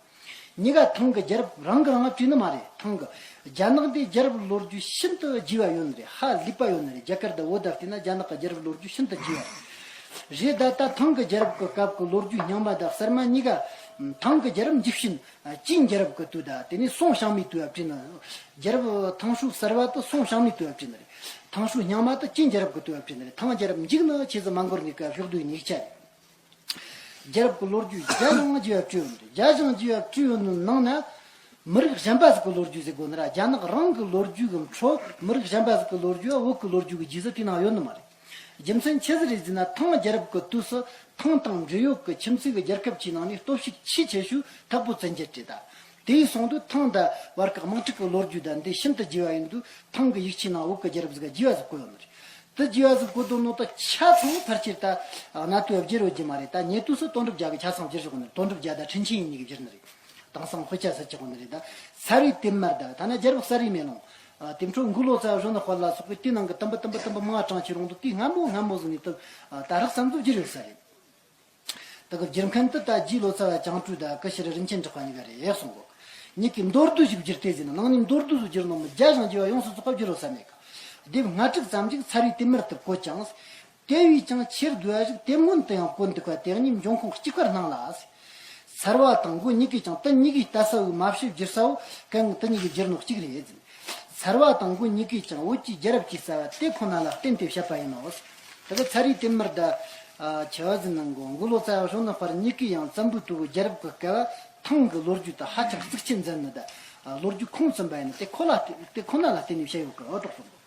གཉིས་ཀ་ཐང་གི་རྒྱལ་རབས་རང་གི་རང་ལ་བྲིས་ནི་མ་རེད། ཐང་གི་རྒྱ་ནག་འདི་རྒྱལ་རབས་ལོ་རྒྱུས་ཤིན་ཏུ་རྒྱས་པ་ཡོད་ནི་རེད། ཧ་ལས་པ་ཡོད་ནི་རེད། རྒྱ་གར་དང་བོད་དང་བལྟས་ན་རྒྱ་ནག་གི་རྒྱལ་རབས་ལོ་རྒྱུས་ཤིན་ཏུ་རྒྱས་པ་རེད། རེད་ད། ད་ཐང་གི་རྒྱལ་རབས་ཀྱི་སྐབས་ཀྱི་ལོ་རྒྱུས་རྙིང་མ་དང་གསར་མ་གཉིས་ཀ་ཐང་གི་རྒྱལ་རབས་འཇིག་ཤིན། ཅིན་རྒྱལ་རབས་ཀྱི་དུས་དང་དེ་ནས་སུང་ཞང་མའི་དུས་ལ་བྲིས་ནི། རྒྱལ་རབས་ཐང་ཧྲུའུ་གསར་བ་དེ་སུང་ཞང་མའི་དུས་ལ་བྲིས་ནི་རེད། ཐང་ཧྲུའུ་རྙིང་མ་དེ་ཅིན་རྒྱལ་རབས་ཀྱི་དུས་ལ་བྲིས་ནི་རེད། ཐང་རྒྱལ་རབས་འཇིག་ནི་ཆི་ཟིག་མ་འགོར་ནི་སྐབས་ཕྱོགས་བསྡུས་ཡིག་ཆ་རེད། རྒྱལ་རབས་ཀྱི་ལོ་རྒྱུས་རྒྱ་ཞང་རྒྱས་པ་བྲིས་ཡོད་ནི་རེད། རྒྱ་ཞང་རྒྱས་པ་བྲིས་ཡོད་ནི་ནང་ན། མི་རིགས་གཞན་པ་ཟིག་གི་ལོ་རྒྱུས་ཟེར་དགོས་ནི་ར། རྒྱ་ནག་རང་གི་ལོ་རྒྱུས་ཀྱི་འཕྲོ་མི་རིགས་གཞན་པ་ཟིག་གི་ལོ་རྒྱུས་བོད་ཀྱི་ལོ་རྒྱུས་ཀྱི་རྗེས་སུ་དེའི་ནང་ཡོད་ནི་མ་རེད། རྒྱུ་མཚན་ཆི་ཟིག་རེད་ཟེར་ན། ཐང་རྒྱལ་རབས་ཀྱི་དུས་སུ་ཐང་དང་འབྲེལ་ཡོད་ཀྱི་ཁྱིམ་མཚེས་ཀྱི་རྒྱལ་ཁབ་ཆེའི་ནང་ནས་སྟོབས་ཤུགས་ཆེས་ཆེ་ཤོས་དྭགས་པོ་བཙན་རྒྱལ་རེད་ད། དེ་ཡིན་སོང་དུས་ཐང་དང་བར་གྱི་དམག་འཁྲུག་གི་ལོ་རྒྱུས་དང་འདི་ཤིན་ཏུ་རྒྱས་པ་ཡིན་དུས་ཐང་གི་ཡིག་ཆའི་ནང་བོད་ཀྱི་རྒྱལ་རབས་ཟིག་རྒྱས་པ་ཟིག་བཀོད་ཡོད་ནི་རེད། དེ་རྒྱས་པ་ཟིག་བཀོད་དོ་ནོ་ད་ཆ་ཚང་ཕལ་ཆེར་ད་གནའ་དུས་བརྗེ་རོ་རྒྱུ་མ་རེད། ད་ཉེ་དུས་སུ་དོན་གྲུབ་རྒྱལ་གྱི་ཆ་ཚང་བསྒྱུར་བཞག་ནི་རེད། དོན་གྲུབ་རྒྱལ་དང་ཁྲིན་ཆིན་ཡིན་གཉིས་ཀྱིས་བསྒྱུར་ནི་རེད། དེང་སང་དཔེ་ཆ་ཟེར་གྱི་ཡོད་ནི་རེད། ད་ཚར་བའི་དེབ་དམར་ད་ད་ནི་རྒྱལ་རབས་གསར་བའི་མེ་ལོང་། དེ་འཕྲོ་འགོས་ལོ་ཙཱ་བ་གཞོན་ནུ་དཔལ་ལ་སོགས་པས་དེའི་ནང་གི་དུམ་བུ་དུམ་བུ་དུམ་བུ་མང་དྲངས་ཁྱེར་ཡོང་དུས་དེའི་སྔ་མོ་སྔ་མོ་ཟིག་ནས་དུ་ད་རགས་ཙམ་དུ་བསྒྱུར་ཡོད་ས་རེད། དེ་གི་བསྒྱུར་མཁན་དུ་ད་རྗེ་ལོ་ཙཱ་བ་ཅང་ཀྲུའུ་དང་སྐུ་ཕྱིར་རིན་ཆེན་གྲགས་པ་གཉིས་ཀ་རེད་གསུང་གོ། གཉིས་ཀྱིས་མདོར་བསྡུས་ཤིག་བསྒྱུར་ཏེ་ཟེར་ན། ནང་ནས་མདོར་བསྡུས་སུ་བསྒྱུར་ནོ་མི་རྒྱ་ཞང་རྒྱས་པ་ཡོངས་སུ་རྫོགས་པ་བསྒྱུར་རོ་ས་མེད་གི། ལྡེབ་ལྔ་དྲུག་ཙམ་ཞིག་ཚར་བའི་དེབ་དམར་དུ་བཀོད་ཀྱང་། དེ་བས་ཀྱང་ཆེས་བསྡུས་པ་ཞིག་དེབ་སྔོན་དུ་ཡང་བཀོད་འདུག་པ་དེ་གཉིས་འབྱུང་ཁུངས་གཅིག་པར་སྣང་ལ་ཟེར། ཚར་བ་དང་མགོ་གཉིས་ཀས་ཀྱང་དེ་གཉིས་ཀའི་ལྟ་ས་བོའི་མ་ཕྱི་བསྒྱུར་ས་བོ་གན་དེ་གཉིས་ཀས་བསྒྱུར་ནོ་གཅིག་རེད་ཟེར། ཚར་བ་དང་མགོ་གཉིས་ཀས་ཀྱང་བོད་ཀྱི་རྒྱལ་རབས་ཀྱི་རྩ་བ་དེ་ཁོ་ན་ལ་བརྟེན་ཏེ་བཤད་པ་ཡིན་ནོ། དེ་གི་ཚར་བའི་དེབ་དམར་ད། ཆི་བ་ཟིག་ནང་གོ་འགོས་ལོ་ཙཱ་བ་གཞོན་ནུ་དཔལ་གཉིས་ཀས་ཡང་བཙན་པོའི་དུས་གི་རྒྱལ་རབས་ཀྱི་སྐབས་ཐང་གི་ལོ་རྒྱུས་དེ་ཧ་ཅང་གཙིགས་ཆེན་མཛད་ནི་ད། ལོ་རྒྱུས་ཁུངས་བཙུན་པ་ཡིན་ནི་དེ་ཁོ་ལ་དེ་ཁོ་ན་ལ་བརྟེན་ནས་བཤད་ཡོད་གི་འོ་དོག་གསུངས་འདུག་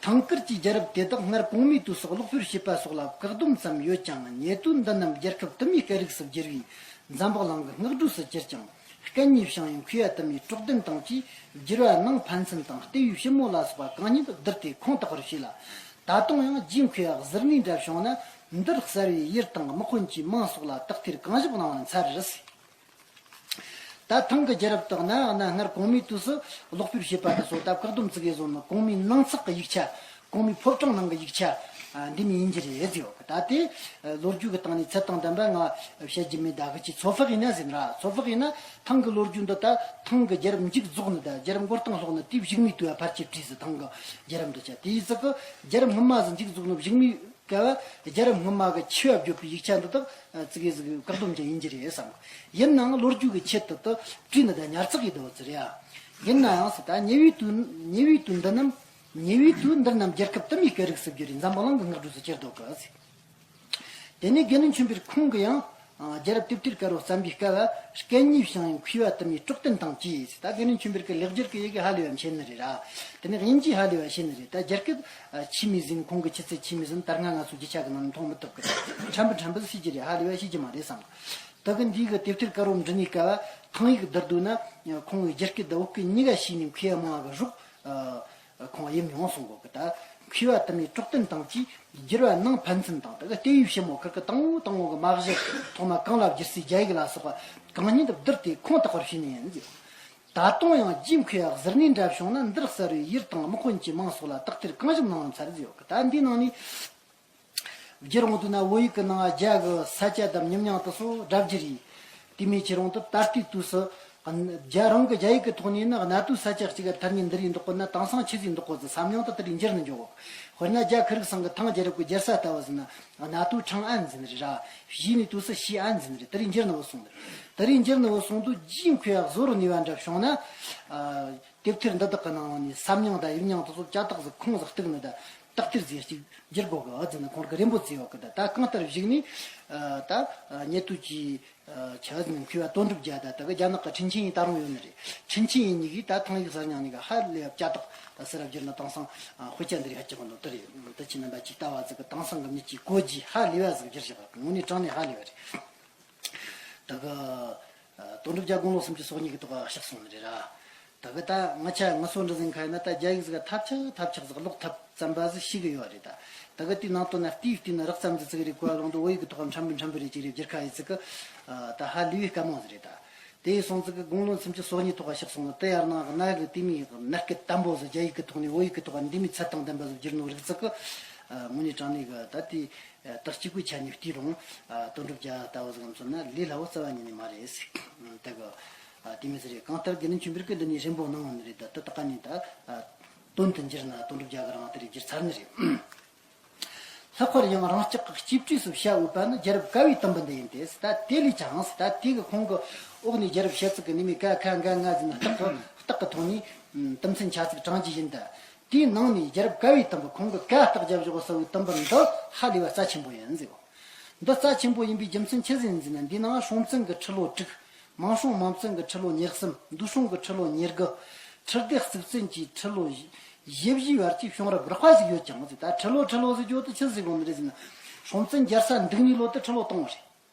ཐང་དཀར་གྱི་རྒྱལ་རབས་དེ་དག་སྔར་གོང་མའི་དུས་སུ་ཀློག་པར་བྱེད་པ་སོགས་ལ་བཀག་སྡོམ་ཙམ་ཡོད་ཀྱང་ཉེ་དུས་འདི་རྣམས་རྒྱལ་ཁབ་དུ་མའི་སྐད་རིགས་སུ་བསྒྱུར་བས་འཛམ་བུ་གླིང་གི་སྔགས་འབྲུ་སུ་གྱུར་ཅིང་སྐད་གཉིས་བྱང་ཡི་མཁས་པ་དུ་མའི་གྲོགས་ལྡན་དང་བཅས་བསྒྱུར་བ་ནང་ཕན་ཚུན་དང་ལྟེ་བའི་ཕྱི་མོ་ལ་སོགས་པ་གང་ཉིད་བསྡུར་ཏེ་ཁུངས་དག་པར་བྱས་ལ། ད་དུང་ཡང་རྗེ་མཁས་པ་ཟུར་གནས་འདྲ་བྱུང་ན་འདིར་གསལ་བའི་ཡུལ་དང་དམག་དཔོན་གྱི་མིང་སོགས་ལ་དག་ཐེར་གང་བཞག་གནང་བར་འཚལ། ད་ཐང་གི་རྒྱལ་རབས་དག་ན་ན་སྔར་གོང་མའི་དུས་སུ་ཀློག་པར་བྱེད་པ་དེ་ཚོ་ད་བཀག་སྡོམ་བཙུགས་ཡས་བཟོ་ནི་གོང་མའི་ནང་ཚགས་ཀྱི་ཡིག་ཆ། གོང་མའི་ཕོ་བྲང་ནང་གི་ཡིག་ཆ། ཨ། འདི་མོ་ཡིན་གྱི་རེད་ཟེར་ཡོད་གི། ད་དེ་ལོ་རྒྱུས་ཀྱི་སྟེང་ནས་ཚད་དང་ལྡན་པ་ང་བཤད་རྒྱུ་མེད། ད་གི་ཅི་ཚོད་དཔག་ཡིན་ན་ཟེར་ན་ར། ཚོད་དཔག་ཡིན་ན་ཐང་གི་ལོ་རྒྱུས་འདི་ད་ཐང་གི་རྒྱལ་རབས་མཇུག་རྫོགས་ནི་ད་རྒྱལ་རབས་མགོ་རྟིང་སློག་ནི་དེའི་གཞུག་མའི་དུས་ལ་ཕལ་ཆེར་བྲིས་ཟེར། ཐང་གི་རྒྱལ་རབས་འདི་ཆ་དེའི་ཚིག་གི་རྒྱལ་རབས་སྔོན་མ་ཟིག་མཇུག་རྫོགས་ནི་གཞུག་མའི་སྐབས་རྒྱལ་རབས་སྔོན་མ་གི་ཆེ་བ་བརྗོད་པའི་ཡིག་ཆ་འདི་དག་ཙི་གེ་ཟིག་བཀག་སྡོམ་ཅན་ཡིན་གྱི་རེད་བསམ་གི། ཡིན་ནའང་ལོ་རྒྱུས་ཀྱི་ཆེད་དུ་དུ་བྲིས་ནི་ད་ཉར་ཚགས་ཡིན་འདུག་ཟེར་ཡ། ཡིན་ནའང་ཟེར། ད་ཉེ་བའི་དུས་ཉེ་བའི་དུས་འདི་རྣམས་ཉེ་བའི་དུས་འདི་རྣམས་རྒྱལ་ཁབ་དུ་མའི་སྐད་རིགས་སུ་བསྒྱུར་རེ་འཛམ་བུ་གླིང་གི་སྔགས་འབྲུ་སུ་གྱུར་འདུག་གི་ཟེར། དེ་ནས་དགེ་འདུན་ཆོས་འཕེལ་ཁོང་གིས་ཡང་། རྒྱལ་རབས་དེབ་ཐེར་དཀར་པོ་བརྩམས་པའི་སྐབས་སྐད་གཉིས་བྱང་ཡི་མཁས་པ་དུ་མའི་གྲོགས་ལྡན་དང་བཅས་ཟེར། ད་དགེ་འདུན་ཆོས་འཕེལ་གྱི་ལེགས་སྦྱར་གྱི་ཡི་གེ་ཧ་ལས་པ་ཤེས་ནི་རེད་ར། དེ་ནས་དབྱིན་ཇི་ཧ་ལས་པ་ཤེས་ནི་རེད། ད་རྒྱ་སྐད་ཆི་མོ་ཟིག་ཡིན། ཁོང་གི་ཆུ་ཚད་ཆི་མོ་ཟིག་ཡིན། ད་སྔ་ང་ཚོ་རྒྱུ་ཆ་གི་ནང་ནས་མཐོང་མི་ཐུབ་གི། ཕྲན་བུ་ཕྲན་བུ་ཤེས་ཀྱི་རེད། ཧ་ལས་པ་ཤེས་ཀྱི་མ་རེད་བསམ། ད་གི་འདི་གི་དེབ་ཐེར་དཀར་པོ་འབྲི་ནས་སྐབས་ཐང་ཡིག་བསྡུར་འདུག་ན་ཁོང་གིས་རྒྱ་སྐད་དང་བོད་སྐད་གཉིས་ཀ་ཤེས་ནས་མཁས་པ་མང་བ་གི་རོགས། ཁོང་ཡིན་མྱོང་གསུང་གོ་གི། ད་མཁས་པ་དུ་མའི་གྲོགས་ལྡན་དང་བཅས་བསྒྱུར་བ་ནང་ཕན་ཚུན་དང་། ད་གི་ལྟེ་བའི་ཕྱི་མོ་ཁིར་གི་དང་བོ་དང་བོ་གི་མ་གཞི་ཐོག་མ་གང་ལ་བསྒྱུར་སའི་རྒྱ་ཡིག་ལ་སོགས་པ་གང་ཉིད་བསྡུར་ཏེ་ཁུངས་དག་པར་བྱས་ནས་ཡིན་ཟེར། ད་དུང་ཡང་རྗེ་མཁས་པ་ཟུར་གནས་འདྲ་བྱུང་ན་འདིར་གསལ་བའི་ཡུལ་དང་དམག་དཔོན་གྱི་མིང་སོགས་ལ་དག་ཐེར་གང་བཞག་གནང་བར་འཚལ་ཟེར་ཡོད་གི། ད་འདིའི་ནང་ནས། བསྒྱུར་འོང་དུས་ན་བོད་ཡིག་གི་ནང་རྒྱ་གི་ས་ཆ་དང་མྱུར་མྱང་དེ་ཚོ་སྒྲ་བསྒྱུར་ཡིན། དེ་མིན་ཁྱེར་འོང་དུས་ད་ལྟའི་དུས་སུ་ རྒྱ་རང་གི་རྒྱ་ཡིག་གི་ཐོག་ནས་ནི་གནའ་དུས་ས་ཆ་གཅིག་ག་ཐར་ཉིན་འདི་རིགས་འདོགས་གོ་ན་དེང་སང་ཆི་ཟིག་འདོགས་གོ་ཟིག་བསམ་མྱོང་དེ་དེ་རིགས་འགྱུར་ནི་འཇོག་གོ། དཔེར་ན་རྒྱ་ཁི་རིག་ཚང་གི་ཐང་རྒྱལ་རབས་ཀྱི་རྒྱལ་ས་ལྟ་བུ་ཟིག་ན་གནའ་དུས་ཁྲང་ཨན་ཟེར་ནི་རེད་ར། གཞིས་ནས་དུས་སུ་ཞི་ཨན་ཟེར་ནི་རེད། དེ་རིགས་འགྱུར་ནི་བུད་སོང་ནི་རེད། དེ་རིགས་འགྱུར་ནི་བུད་སོང་དུས་རྒྱའི་མཁས་པ་བཟོ་རུ་ནུས་པ་འདྲ་བྱུང་ན། ཨ། དེབ་ཐེར་འདི་དག་གི་ནང་ནས་བསམ་མྱོང་དང་ཡིག་རྙིང་དེ་ཚོ་ཅ་དག་ཟིག་ཁུངས་ཟིག་གཏུག་ནི་ད་དག་ཐེར་ཟིག་ཅིག་འགྱུར་དགོས་གི་ཨ་ཟེར་ནི་ཁོང་གི་རེ་འབོད་བྱས་ཡོད་གི། ད་ད་གང་ལྟར་གཞིགས་ནས་ཨ་ད་ཉེ་དུས་ཀྱི་ཆ་ཟིག་མཁས་པ་དོན་གྲུབ་རྒྱལ་ད་ད་གི་རྒྱ་ནག་གི་ཁྲིན་ཆིན་ཡིན་ད་རུང་ཡོད་ནི་རེད། ཁྲིན་ཆིན་ཡིན་གཉིས་ཀྱིས་ད་ཐང་ཡིག་གསར་རྙིང་གཉིས་ཀ་ཧ་ལས་པ་ཅ་དག་ད་ཟེར་ར་བསྒྱུར་ན་དེང་སང་དཔེ་ཆ་འདི་རིགས་ཧ་ཅང་གི་ནོ་དེ་རེད། ད་ཁྱེད་རྣམ་པ་ཅིག་ལྟ་བ་ཟིག་གི་དེང་སང་གི་མྱི་ཅིག་གོ་རྒྱུ་ཧ་ལས་པ་ཟིག་བསྒྱུར་བཞག་དངོས་གནས་དྲང་གནས་ཧ་ལས་པ་རེད། ད་གི་ཨ་དོན་གྲུབ་རྒྱལ་དགུང་ལོ་སུམ་ཅུ་སོ་གཉིས་ཀྱི་ཐོག་ག་གཤེགས་སོང་ནི་རེད་ར། ད་གི་ད་ང་ཆ་ང་ཚོ་འདྲ་ཟིག་ཁ་ཡིན་ན་ད་རྒྱ་ཡིག་ཟིག་ག་ཐབས་ཆག་ཐབས་ཆག་ཟིག་ཀློག་ཐབས་ཙམ་པ་ཟིག་ཤེས་གི་ཡོད་རེད་ད། ད་གི་དེའི་ནང་དོན་ན་བལྟས་བལྟས་ན་རགས་ཙམ་ཟིག་ཙིག་རེད་གོ་ལོང་དུ་བོད་ཡིག་གི་ཐོག་ག་འཕྲན་བུ་འཕྲན་བུ་རེ་ཅིག་རེ་བསྒྱུར་ཁ་ཡིན་ཟིག་གི་ད་ཧ་ལས་པའི་དཀའ་མོ་ཟིག་རེད་ད། དེ་ཡིན་སོང་ཟིག་གི་དགུང་ལོ་སུམ་ཅུ་སོ་གཉིས་ཐོག་ག་གཤེགས་སོང་ནི་དེ་ཡར་ནང་གི་གནའ་གི་དེ་མིའི་གནའ་སྐད་དམ་པོ་ཟིག་རྒྱ་ཡིག་གི་ཐོག་ནས་བོད་ཡིག་གི་ཐོག་ག་འདི་མོའི་ཚད་དང་ལྡན་པ་ཟིག་བསྒྱུར་ནོ་རིགས་ཟིག་གི་དངོས་གནས་དྲང་གནས་གི་ད་དེ། ད་གཅིག་པུའི་ཆ་ནས་བལྟས་རུང་། ཨ། དོན་གྲུབ་རྒྱལ་ལྟ་བུ་ཟིག་མཚོན་ན་ལས་སླ་བོ་རྩ་བ་ཉིད་ནས་མ་རེད་ཟེར། ད་གི། ཨ། དེ་མི་ཟེར་རེད། གང་ལྟར་དགེ་འདུན་ཆོས་འཕེལ་གྱིས་འདི་ནས་རེ་འབོད་གནང་བ་ནི་རེད། ད་ད་ད་ག་ནས་ད། ཨ། དོན་དུ་འགྱུར་ན་དོན་གྲུབ་རྒྱལ་གྱིས་རང་དེ་རེད་བསྒྱུར་ཚར་ནི་རེད། ལྷག་པར་ཡང་རང་ཅག་གི་གཅེས་སྤྲས་སུ་བྱ་འོས་པ་ནི་རྒྱལ་རབས་ཀ་བའི་དུམ་བུ་འདི་ཡིན་ཏེ། ད་དེ་ལས་ཀྱང་ད་དེ་གི་ཁོང་གི་འོག་ནས་རྒྱལ་རབས་ཞེ་ཚིག་གི་ནི་མི་ཀ་ཁ་འགའ་ང་ཟིན་རྟགས་ཀྱི་རྟགས་ཀྱི་ཐོག་ནས་དུམ་ཚན་ཆ་ཚིག་དྲངས་ཀྱི་ཡིན་ད། དེའི་ནང་ནས་རྒྱལ་རབས་ཀ་བའི་དུམ་བུ། ཁོང་གི་ཀ་རྟགས་བརྒྱབ་བཞག་ཟེར་བའི་དུམ་བུ་འདི་ཧ་ལས་པ་རྩ་ཆེན་པོ་ཡིན་ཟེར། འདི་རྩ་ཆེན་པོ་ཡིན་པའི་རྒྱུ་མཚན་ཆི་ཟིག་ཡིན་ཟེར་ན། འདིའི་ནང་སྲོང་བཙན་གྱི་ཁྲི་ལོ་དྲུག། མང་སྲོང་མང་བཙན་གྱི་ཁྲི་ལོ་ཉེར་གསུམ། འདུ་སྲོང་གི་ཁྲི་ལོ་ཉེར་དགུ། ཁྲི་ལྡེ་གཙུག་བཙན་གྱི་ཁྲི་ལོ་བཞི་བཞིའི་བར་གྱི་བྱུང་རབས་རགས་པ་ཟིག་ཡོད་ཀྱང་ཟེར། ད་ཁྲི་ལོ་ཁྲི་ལོ་ཟེར་རྒྱུ་དེ་ཆི་ཟིག་གོ་ནི་རེད་ཟེར་ན། སྲོང་བཙན་རྒྱལ་ས་འདུག་ནི་ལོ་དེ་ཁྲི་ལོ་དང་པོ་རེད།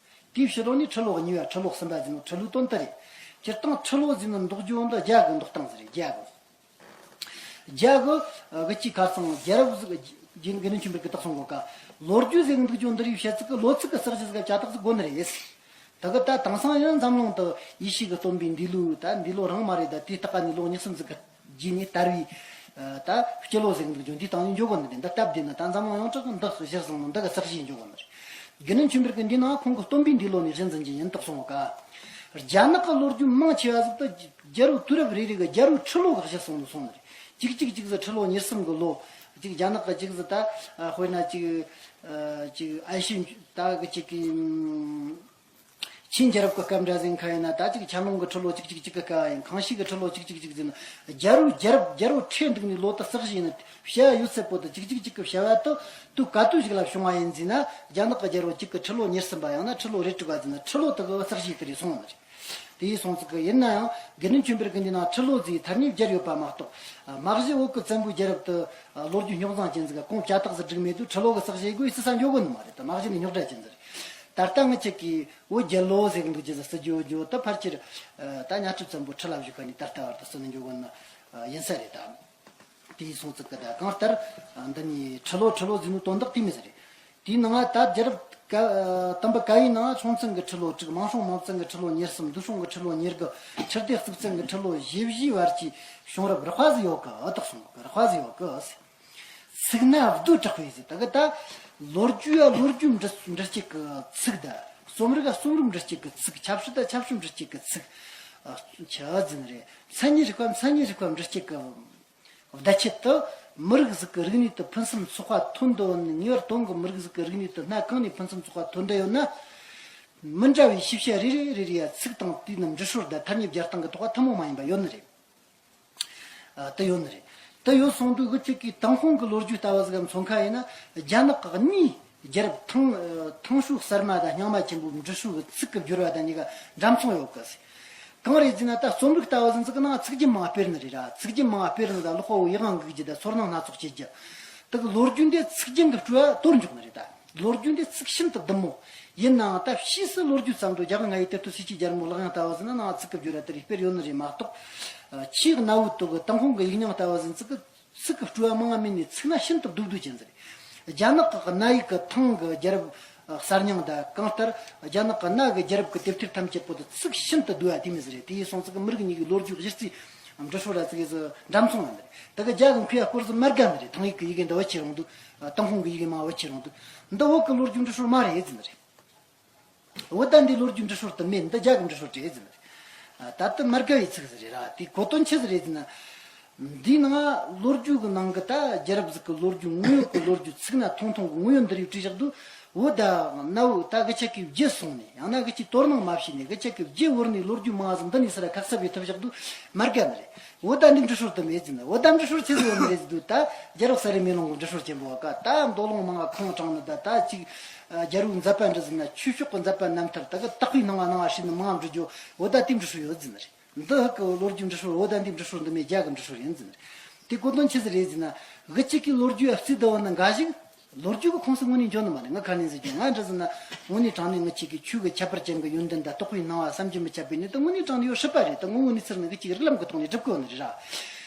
དེའི་ཕྱི་ལོ་ནས་ཁྲི་ལོ་གཉིས་པ། ཁྲི་ལོ་གསུམ་པ་ཟེར་ནོ། ཁྲི་ལོའི་དོན་དེ་རེད། སྤྱིར་བཏང་ཁྲི་ལོ་ཟེར་ནོ་འདོགས་རྒྱུ་འདི་རྒྱ་གི་འདོགས་སྟངས་ཟིག་རེད། རྒྱ་གི། རྒྱ་གི་གི་ཅིག་ཁ་སང་རྒྱལ་རབས་ཟིག་རྒྱུན་དགེ་འདུན་ཆོས་འཕེལ་གྱིས་བཏགས་སོང་གོ་ཀ། ལོ་རྒྱུས་ཟེར་གི་འདུག་རྒྱུ་འདི་རིགས་བཤད་ཚིག་གི་ལོ་ཚིགས་གི་གསར་བརྗེ་ཟིག་ག་ཅ་དག་ཟིག་དགོས་ནི་རེད། ད་གི་ད་དེང་སང་ཡང་འཛམ་གླིང་དུ་ཡེ་ཤུ་གི་སྟོན་པའི་འདས་ལོ། ད་འདས་ལོ་རིང་མ་རེད། ད་དེའི་སྟག་ནས་ལོ་ཉི་གསུམ་ཟིག་གི་རྗེས་ནས་དར་བའི་ད་སྤྱི་ལོ་ཟེར་གི་འདུག་རྒྱུ་འདིའི་སྟེང་ནས་འཇོག་གོ་ནི་རེད། འདི་སྟབས་བདེ་ན་ད་འཛམ་གླིང་ཡོངས་གྲགས་གི་འདི་གཞིར་བཟུང་ནས་འདི་གི་གསར་བརྗེ་འཇོག་གོ་ནི་རེད། དགེ་འདུན་ཆོས་འཕེལ་གྱིས་འདིའི་ནང་ཁོང་གི་སྟོན་པའི་འདས་ལོ་ནས་གཞི་འཛིན་གྱི་ཡིན་བཏགས་སོང་ག། རྒྱ་ནག་གི་ལོ་རྒྱུས་མང་ཆེ་བ་ཟིག་ཏུ་རྒྱལ་པོ་དུས་རབས་རེ་རེ་གི་རྒྱལ་པོའི་ཁྲི་ལོ་གི་གཞི་བཟུང་ནས་སོང་ནི་རེད། གཅིག་གཅིག་གཅིག་ཟིག་ཁྲི་ལོ་ཉེར་གསུམ་གི་ལོ། གཅིག་རྒྱ་ནག་གི་གཅིག་ཟིག་ད། ཨ། དཔེར་ན་གཅིག་ཨ། གཅིག་ཨན་ཤུན་ད་གི་གཅིག་གི་ཨམ། ཆིན་རྒྱལ་རབས་ཀྱི་སྐབས་འདྲ་ཟིག་ཁ་ཡིན་ན། ད་གཅིག་ཆན་ལུང་གི་ཁྲི་ལོ་གཅིག་གཅིག་གཅིག་གི་སྐབས་ཡིན། ཁང་ཤིས་ཀྱི་ཁྲི་ལོ་གཅིག་གཅིག་གཅིག་ཟིན་ན། རྒྱལ་པོའི་རྒྱལ་རབས་རྒྱལ་པོ་ཁྲི་འདུག་ནི་ལོ་དེ་གསར་བརྗེ་ཡིན་ན་བྱ་བ་ཡོད་ཚད་པོ་དེ་གཅིག་གཅིག་གཅིག་གི་བྱ་བ་དེ་དུས་ག་དུས་ཤིག་ལ་བྱུང་བ་ཡིན་ཟེར་ན། རྒྱ་ནག་གི་རྒྱལ་པོ་གཅིག་གི་ཁྲི་ལོ་ཉེར་གསུམ་པ་ཡང་ན་ཁྲི་ལོ་རེ་དྲུག་པ་ཟིན་ན་ཁྲི་ལོ་དེ་གི་གསར་བརྗེ་དེ་རེད་སོང་བ་རེད། དེ་ཡིན་སོང་ཙིག་གི་ཡིན་ན་ཡང་དགེ་འདུན་ཆོས་འཕེལ་གྱི་འདི་ནང་ཁྲི་ལོ་ཟིག་ཐ་སྙད་བརྒྱབ་ཡོད་པ་མ་གཏོགས། མ་གཞི་བོད་ཀྱི་བཙན་པོའི་རྒྱལ་རབས་དེ་ལོ་རྒྱུས་རྙོག་འཛིང་ཅན་ཟིག་ག་གོང་ཅ་དག་ཟིག་བསྒྲིགས་མེད་དུས་ཁྲི་ལོ་གི་གསར་བརྗེ་དགོས་ཡེ་སྲིད་ས་འཇོག་གོ་ནི་མ་རེད། ད་མ་གཞི་ནས་རྙོག་དྲ་ཅན་ཟིག་རེད། ད་ལྟ་ངི་ཆ་གི་བོད་རྒྱལ་ལོ་ཟེར་གི་འདུག་རྒྱུ་ཟིག་སྲིད་རྒྱུ་རྒྱུ་ད་ཕལ་ཆེར། ད་གཉའ་ཁྲི་བཙན་པོ་ཁྲི་ལ་བཞུགས་ཁ་ནས་ད་ལྟ་བར་དུ་སྲིད་ནི་འཇོག་གོ་ནི་ཡིན་ས་རེད་ད། དེ་ཡིན་སོང་ཙིག་གི་ད་གང་ལྟར་འདི་ནི་ཁྲི་ལོ་ཁྲི་ལོ་ཟེར་ནོ་དོན་དག་དེ་མི་ཟེར་རེད། དེའི་ནང་ད་རྒྱལ་རབས་ཀ་དམ་པ་ཀ་བའི་ནང་སྲོང་བཙན་གྱི་ཁྲི་ལོ་དྲུག། མང་སྲོང་མང་བཙན་གྱི་ཁྲི་ལོ་ཉེར་གསུམ། འདུ་སྲོང་གི་ཁྲི་ལོ་ཉེར་དགུ། ཁྲི་ལྡེ་གཙུག་བཙན་གྱི་ཁྲི་ལོ་བཞི་བཞིའི་བར་གྱི་བྱུང་རབས་རགས་པ་ཟིག་ཡོད་གི་ཨ། བཏགས་སོང་གི་རགས་པ་ཟིག་ཡོད་གི་ཨ། ཚིག་སྣ་བསྡུས་དྲགས་པའི་ཟིག་ད་གི་ད་ལོ་རྒྱུས་ཡ་ལོ་རྒྱུས་འབྲི་འབྲི་སྤྱད་གི་ཚིག་ད་རྩོམ་རིག་ཡ་རྩོམ་རིག་འབྲི་སྤྱད་གི་ཚིག་ཆབ་སྲིད་ད་ཆབ་སྲིད་འབྲི་སྤྱད་གི་ཚིག་ཆི་ཟིག་རེད། མཚན་ཉིད་རིག་པ་མཚན་ཉིད་རིག་པ་འབྲི་སྤྱད་གི་བརྡ་ཆད་དུ་མི་རིགས་ཟིག་གི་རིག་གནས་དུ་ཕུན་སུམ་ཚོགས་པ་ཐོན་འདུག་ངེས་པར་དོན་གྱི་མི་རིགས་ཟིག་གི་རིག་གནས་དུ་སྣ་གང་ནས་ཕུན་སུམ་ཚོགས་པ་ཐོན་འདུག་ཡོད་ན། མི་འདྲ་བའི་ཤེས་བྱ་རེ་རེ་རེ་རེ་ཡ་ཚིག་དང་དེའི་ནང་འབྲི་སྲོལ་དང་ཐ་སྙད་སྦྱར་སྟངས་ཀྱི་ཐོག་ཐུན་མོང་མ་ཡིན་པ་ཡོད་ནི་རེད། ཨ། དེ་ཡོད་ནི་རེད། དེ་ཡོད་སོང་དུས་འུ་ཅག་གིས་ཏུན་ཧོང་གི་ལོ་རྒྱུས་ལྟ་བུ་ཟིག་མཚོན་ཁ་ཡིན་ན། རྒྱ་ནག་གི་གཉིས་རྒྱལ་རབས་ཐང་ཐང་ཤོས་གསར་མ་དང་རྙིང་མ་ཆེན་པོའི་འབྲི་སྲོལ་གྱི་ཚིག་གི་སྦྱོར་བ་དང་གཉིས་ཀ་འདྲ་མཚུངས་ཡོད་གི་ཟེར། གང་རེད་ཟེར་ན་ད་རྩོམ་རིག་ལྟ་བུ་ཟིག་ཚིག་གི་ནང་ཚིག་རྒྱན་མང་སྤེལ་ནི་རེད་ར། ཚིག་རྒྱན་མང་སྤེལ་ནི་ད་ལོག་པ་བོ་ཡི་དབང་འགུག་རྒྱུ་ད་ཚོར་སྣང་སྣ་ཚོགས་སྐྱེ་རྒྱུ། དེ་གི་ལོ་རྒྱུས་འདི་ཚིག་རྒྱན་གྱི་སྤྲོས་པ་དོར་འཇུག་ནི་རེད་ད། ལོ་རྒྱུས་འདི་ཚིག་ཤིན་ཏུ་བདུན་མོ། ཡིན་ནའང་ད་ཕྱིས་སུ་ལོ་རྒྱུས་ཙམ་དུ་རྒྱ་གར་ང་ཡི་དེར་དུ་སྲིད་ཀྱི་རྒྱལ་མོ་ལག་ཡང་ལྟ་བུ་ཟིན་ན་ནང་ཚིག་གི་བརྗོད་ར་དེ་རིགས་སྤེལ་ཡོད་ནི་རེད་མ་གཏོགས། ཆེས་གནའ་བོའི་དུ་གི་ཏུན་ཧོང་གི་ཡིག་རྙིང་ལྟ་བུ་ཟིན་ཚིག་གི་ཚིག་གི་སྤྲོས་པ་མང་ང་མིན་ནས་ཚིག་སྣ་ཤིན་ཏུ་སྡུག་སྡུག་ཅན་ཟིག་རེད། རྒྱ་ནག་གི་གནའ་ཡིག་གི་ཐང་གི་རྒྱལ་རབས་གསར་རྙིང་དང་གང་ལྟར་རྒྱ་ནག་གི་གནའ་གི་རྒྱལ་རབས་ཀྱི་དེབ་ཐེར་ཐམས་ཅད་པོ་དུ་ཚིག་ཤིན་ཏུ་སྡུག་པ་དེ་མི་ཟིག་རེད། དེ་ཡིན་སོང་ཚིག་གི་མི་རིགས་གཉིས་ཀྱི་ལོ་རྒྱུས་གཞི་རྩའི་འབྲི་སྲོལ་ར་ཚིག་གི་འདྲ་མཚུངས་ཡིན་ནི་རེད། དེ་གི་རྒྱ་གི་མཁས་པ་སྐོར་ཟིག་མ་དགའ་ནི་རེད། ཐང་ཡིག་གི་ཡི་གེ་འདི་བོད་ཆེ་རུང་འདུག་ཏུན་ཧོང་གི་ཡི་གེ་མང་བོད་ཆེ་རུང་འདུག་འདི་བོད་གི་ལོ་རྒྱུས་འབྲི་སྲོལ་མ་རེད་ཟེར་ནི་རེད། འོ་ད་འདི་ལོ་རྒྱུས་འབྲི་སྲོལ་དུ་མེད། འདི་རྒྱ་གི་འབྲི་སྲོལ་རེད་ཟེར་ནི་རེད། ད་ལྟ་མ་དགའ་བའི་ཚིག་ཟིག་རེད་ར། དེ་གོ་དོན་ཆི་ཟིག་རེད་ཟེར་ན། འདིའི་ནང་ལོ་རྒྱུས་ཀྱི་ནང་གི་ད་རྒྱལ་རབས་ཟིག་གི་ལོ་རྒྱུས་དངོས་ཡོད་ཀྱི་ལོ་རྒྱུས་ཚིག་སྣ་ཐུང་ཐུང་གི་དངོས་ཡོད་འདི་རིགས་བྲིས་བཞག་དུས། འོ་ད་གནའ་བོའི་ད་གི་ཆ་གི་བརྗེད་སོང་ནས། ཡང་ན་གི་ཆི་དོ་སྣང་མ་བྱས་ནས་གི་ཆ་གི་བརྗེད་བོར་ནས་ལོ་རྒྱུས་མང་ཟིག་འདི་ནས་སི་ར་ཁ་གསབ་བྱེད་ཐུབ་བཞག་དུས་མ་དགའ་ནི་རེད། འོ་ད་འདི་འབྲི་སྲོལ་དུ་མེད་ཟེར་ན། འོ་ད་འབྲི་སྲོལ་ཆི་ཟིག་ཡོད་ནི་རེད་ཟེར་དུས། ད་རྒྱལ་རབས་གསར་རིས་མེ་ལོང་གི་འབྲི་སྲོལ་ཆེན་པོ་ག་ད་མདོ་ལུང་མང་ང་ཁུངས་དྲངས་ནི། ད་ད་ཅིག་རྒྱལ་པོའི་མཛད་པ་འབྲི་ཟེར་ན། ཆོས་ཕྱོགས་ཀྱི་མཛད་པ་རྣམ་ཐར་ད་གི་དག་པའི་སྣང་བ་སྣང་བ་བྱས་ནས་མང་ང་འབྲི་རྒྱུ། འོ་ད་དེ་འབྲི་སྲོལ་ཡོད་ཟེར་ནི་རེད། འདི་ཧ་གི་ལོ་རྒྱུས་འབྲི་སྲོལ། འོ་ད་འདི་འབྲི་སྲོལ་འདི་མོ་རྒྱ་གི་འབྲི་སྲོལ་ཡིན་ཟེར་ནི་རེད། དེ་གོ་དོན་ཆི་ཟིག་རེད་ཟེར་ན། གི་ཆི་གི་ལོ་རྒྱུས་ཨ་བརྩིས་བསྡད་བ་ནི་འགའ་ཞིག་ལོ་རྒྱུས་ཀྱི་ཁོངས་སུ་དངོས་གནས་འཇོག་ནི་མ་རེད། ང་ཁ་ནས་ཟེར་རྒྱུ། ང་འདྲ་ཟེར་ན་དངོས་གནས་དྲང་གནས་ང་ཆི་གི་ཆོས་ཀྱི་ཁྱད་པར་ཅན་གྱི་ཡོན་ཏན་དང་རྟོགས་པའི་སྣང་བ་བསམ་གྱིས་མི་ཁྱབ་པའི་ནི་ད་དངོས་གནས་དྲང་གནས་ཡོད་སྲིད་པ་རེད། ད་དངོས་པོའི་གནས་ཚུལ་ནི་གི་ཆི་གི་རིགས་ལམ་གྱི་ཐོག་ནས་སྒྲུབ་དགོས་ནི་རེད་ར།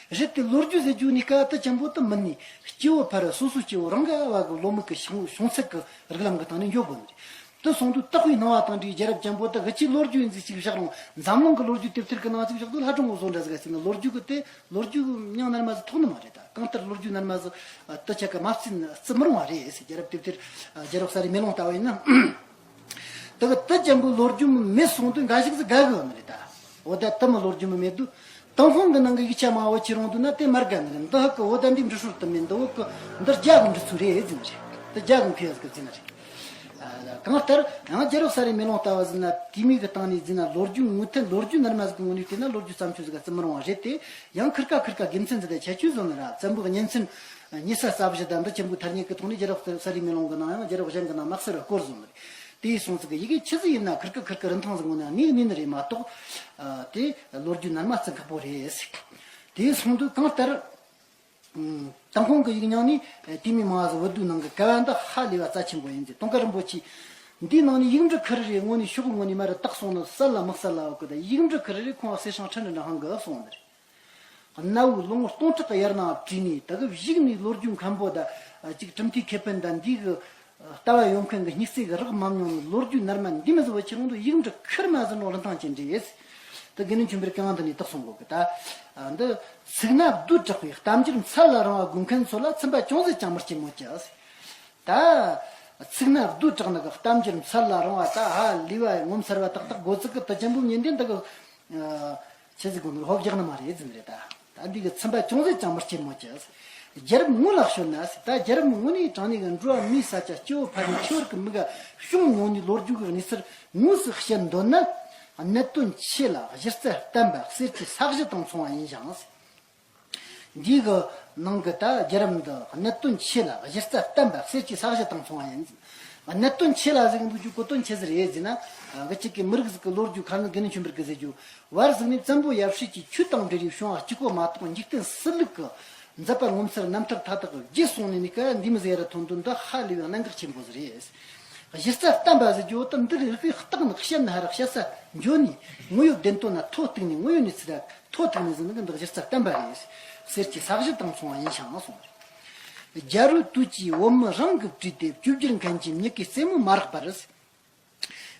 རེད་དེ་ལོ་རྒྱུས་ཟེར་རྒྱུ་ནི་ཀ་ད་ཅན་པོ་ད་མིན་ནི། སྐྱེ་བོ་ཕལ་བ་སོ་སོའི་སྐྱེ་བོ་རང་གི་ཨ་བ་གི་ལོ་མིག་གི་བྱུང་བྱུང་ཚད་ཀྱི་རིགས་ལམ་གྱི་སྟེང་ནས་འཇོག་དགོས་ནི་རེད། དེ་སོང་དུས་དག་པའི་སྣང་བ་དང་འདྲའི་རྒྱལ་རབས་ཅན་པོ་ད་གི་ཆི་ལོ་རྒྱུས་ཡིན་ཟིག་ཅིག་བཞག་རུང་། འཛམ་གླིང་གི་ལོ་རྒྱུས་དེབ་ཐེར་གི་ནང་ཅིག་བཞག་དུས་ལྷ་སྒྲུང་གི་བཟོ་འདྲ་ཟིག་ཟེར་ན། ལོ་རྒྱུས་གི་དེ་ལོ་རྒྱུས་གི་མྱིང་ནར་མ་ཟིག་ཐོགས་ནི་མ་རེད། ད་གང་ལྟར་ལོ་རྒྱུས་ནར་མ་ཟིག་ད་ཆ་ག་མ་བརྩིས་ན་བརྩི་མི་རུང་བ་རེད་ཟེར། རྒྱལ་རབས་དེབ་ཐེར་རྒྱལ་རབས་གསར་རིས་མེ་ལོང་ལྟ་བུ་ཡིན་ན། ད་གི་ད་ཅན་པོ་ལོ་རྒྱུས་མི་མེད་སོང་དུས་འགའ་ཞིག་ཟིག་དགའ་གི་ཡོད་ནི་རེད་ད། འོ་ད་ད་མི་ལོ་རྒྱུས་མི་མེད་དུས། ཏུན་ཧོང་གི་ནང་གི་ཡིག་ཆ་མང་བོ་ཁྱེར་ཡོང་དུས་ན་དེ་མ་དགའ་ནི་རེད། འདི་ཧ་གི་འོ་ད་འདི་འབྲི་སྲོལ་དུ་མེད། འདི་འོ་གི་འདི་རྒྱ་གི་འབྲི་ཚུལ་རེད་ཟེར་ནི་རེད། འདི་རྒྱ་གི་མཁས་ཡ་ཟིག་གི་ཟེར་ནི་རེད། ཨ། གང་ལྟར་ཡང་རྒྱལ་རབས་གསར་རིས་མེ་ལོང་ལྟ་བུ་ཟེར་ན། དེ་མོ་གི་སྟེང་ནས་ཟེར་ན་ལོ་རྒྱུས་ངོས་ཐད་ལོ་རྒྱུས་ནར་མ་ཟིག་གི་ངོས་ནས་བལྟས་ན་ལོ་རྒྱུས་བརྩམས་ཆོས་ཟིག་ག་བརྩི་མི་རུང་བ་རེད་དེ། ཡང་ཁིར་ཀ་ཁིར་ཀ་དགེ་མཚན་ཟིག་དང་ཁྱད་ཆོས་བཟོ་ནི་ར། བཙན་པོའི་གཉེན་ཚན་ཉེ་ས་ས་བཞི་དང་འདི་ཆེན་པོའི་ཐ་སྙད་ཀྱི་ཐོག་ནས་རྒྱལ་རབས་གསར་རིས་མེ་ལོང་གི་ནང་ཡང་རྒྱལ་རབས་གཞན་གྱི་ནང་མ་གསལ་བར་བཀོད་བཟོ་ནི་རེད། དེ་སོང་ཙི་གི་ཡི་གེ་ཆི་ཟིག་ཡིན་ན་ཁིར་ཀ་ཁིར་ཀ་རིན་ཐང་ཟིག་ངོ་ན་ངེས་གནས་ནི་རེད་མ་གཏོགས། ཨ། དེ་ལོ་རྒྱུས་ནར་མ་བརྩི་ཁག་པོ་རེད། དེ་སོང་དུས་གང་ལྟར། ཨ། ཏུན་ཧོང་གི་ཡིག་རྙིང་ནས་དེ་མོ་མང་ཟིག་བུ་དུ་ནང་གི་ག་བ་འདི་ཧ་ལས་པ་རྩ་ཆེན་པོ་ཡིན་ཟེར། དུང་དཀར་རིན་པོ་ཆེས་འདིའི་ནང་ནས་ཡིག་འབྲུ་ཁེར་རེ་དངོས་གནས་ཕྱོགས་ངོས་ནས་མར་ར་བཏགས་སོང་ནི་གསལ་ལ་མི་གསལ་ལ་བ་གི། ད་ཡིག་འབྲུ་ཁེར་རེ་ཁོང་གསེར་སྲང་ཁྲི་འདྲ་འདྲ་ཧང་གི་སོང་ནི་རེད། གནའ་བོའི་ལོ་ངོ་སྟོང་ཕྲག་གི་ཡར་ནང་བྲིས་ནས་ད་གི་གཞུག་ནས་ལོ་རྒྱུས་མཁན་པོ་དང་ཅིག་གྲུབ་མཐའི་ཁེ་ཕན་དང་འདི་གི་ལྟ་བ་ཡོད་མཁན་གི་སྙིགས་རྩེ་གི་རག་མ་མྱོང་ནི་ལོ་རྒྱུས་ནར་མ་འདི་མོ་ཟིག་བ་ཁྱེར་ཡོང་དུས་ཡིག་འབྲུ་ཁེར་མ་ཟིན་ནོ་རིན་ཐང་ཅན་རེད། ད་དགེ་འདུན་ཆོས་འཕེལ་གྱིས་འདི་ནས་བཏགས་སོང་གོ་གི། ད་འདི་ཚིག་སྣ་བསྡུས་དྲགས་པའི་གཏམ་རྒྱུད་མཚལ་ལ་རིང་བ་དགོས་མཁན་ཚོ་ལ་ཚིམ་པ་ཅུང་ཟད་ཀྱང་མི་སྐྱེ་མོད་ཀྱི། ད་ཚིག་སྣ་བསྡུས་དྲགས་ནི་གི་གཏམ་རྒྱུད་མཚལ་ལ་རིང་བ་ད་ཧ་ལས་པ་ངོ་མཚར་བ་ཏག་ཏག་གོ་ཚིག་གི་ད་ཅན་པོ་ཉན་དུས་འདི་གི། ཨ། ཆི་ཟིག་གོ་ནོར་ཧོབ་རྒྱག་ནི་མ་རེད་ཟེར་ནི་རེད་ད། ད་འདི་གི་ཚིམ་པ་ཅུང་ཟད་ཀྱང་མི་སྐྱེ་མོད་ཀྱི། རྒྱལ་རབས་ངོ་ལ་ཤོད་ན་ཟེར། ད་རྒྱལ་རབས་ངོ་ནས་དྲང་གནས་གི་འགྲོ་བ་མིའི་ས་ཆ་སྐྱེ་བོ་ཕལ་ཆེར་ཁྱེའུ་གི་མིག་ག་ཤོང་མྱོང་ནི་ལོ་རྒྱུས་གི་གནས་ཚུལ་དངོས་སུ་བཤད་འདོད་ན། གནད་དོན་ཆེ་ལ་གཞི་རྩ་བརྟན་པ་གསེར་གྱི་ས་གཞི་དང་མཚུངས་པ་ཡིན་ཞིང་ཟེར། འདི་གི་ནང་གི་ད་རྒྱལ་རབས་འདི་གནད་དོན་ཆེ་ལ་གཞི་རྩ་བརྟན་པ་གསེར་གྱི་ས་གཞི་དང་མཚུངས་པ་ཡིན། གནད་དོན་ཆེ་ལ་ཟེར་གི་འདུག་རྒྱུ་གོ་དོན་ཆི་ཟིག་རེད་ཟེར་ན། གི་གཅིག་གི་མི་རིགས་ཟིག་གི་ལོ་རྒྱུས་ཁ་ནི་དགེ་འདུན་ཆོས་འཕེལ་གིས་ཟེར་རྒྱུ། བར་ཟིག་ནས་བཙན་པོ་ཡབ་སྲས་ཀྱི་ཆོས་དང་འབྲེལ་བའི་བྱུང་བ་གཅིག་པོ་མ་གཏོགས་འཇིག་རྟེན་སྲིད་ལུགས་ཀྱི་མཛད་པ་ངོ་མཚར་རྣམ་ཐར་མཐའ་དག་བརྗེད་སོང་ནས་ནི་ཀ་འདི་མོ་ཟིག་ཡར་ཐོན་དོན་འདི་ཧ་ལས་པའི་གནད་འགག་ཆེན་པོ་ཟིག་རེད། གཞི་རྩ་བརྟན་པ་ཟེར་རྒྱུ་དེ་འདི་རིགས་པའི་རྟགས་ནི་བཤད་ན་ཧ་ར་བཤད་ས་འཇོན་ནས་དངོས་ཡོད་བདེན་དོན་ན་ཐོ་གཏུགས་ནས་དངོས་ཡོད་གནས་ཚུལ་ལ་ཐོ་གཏུགས་ནས་ཟེར་ནི་གི་འདི་གཞི་རྩ་བརྟན་པ་རེད། གསེར་གྱི་ས་གཞི་དང་མཚུངས་པ་ཡིན་ཞིང་གསུངས་རེད། རྒྱལ་པོའི་དུས་ཀྱི་བོད་མི་རང་གིས་བྲིས་ཏེ་བཅོས་བསྒྱུར་མཁན་གྱི་མྱུ་གུའི་རྩེ་མོ་མ་རག་པར།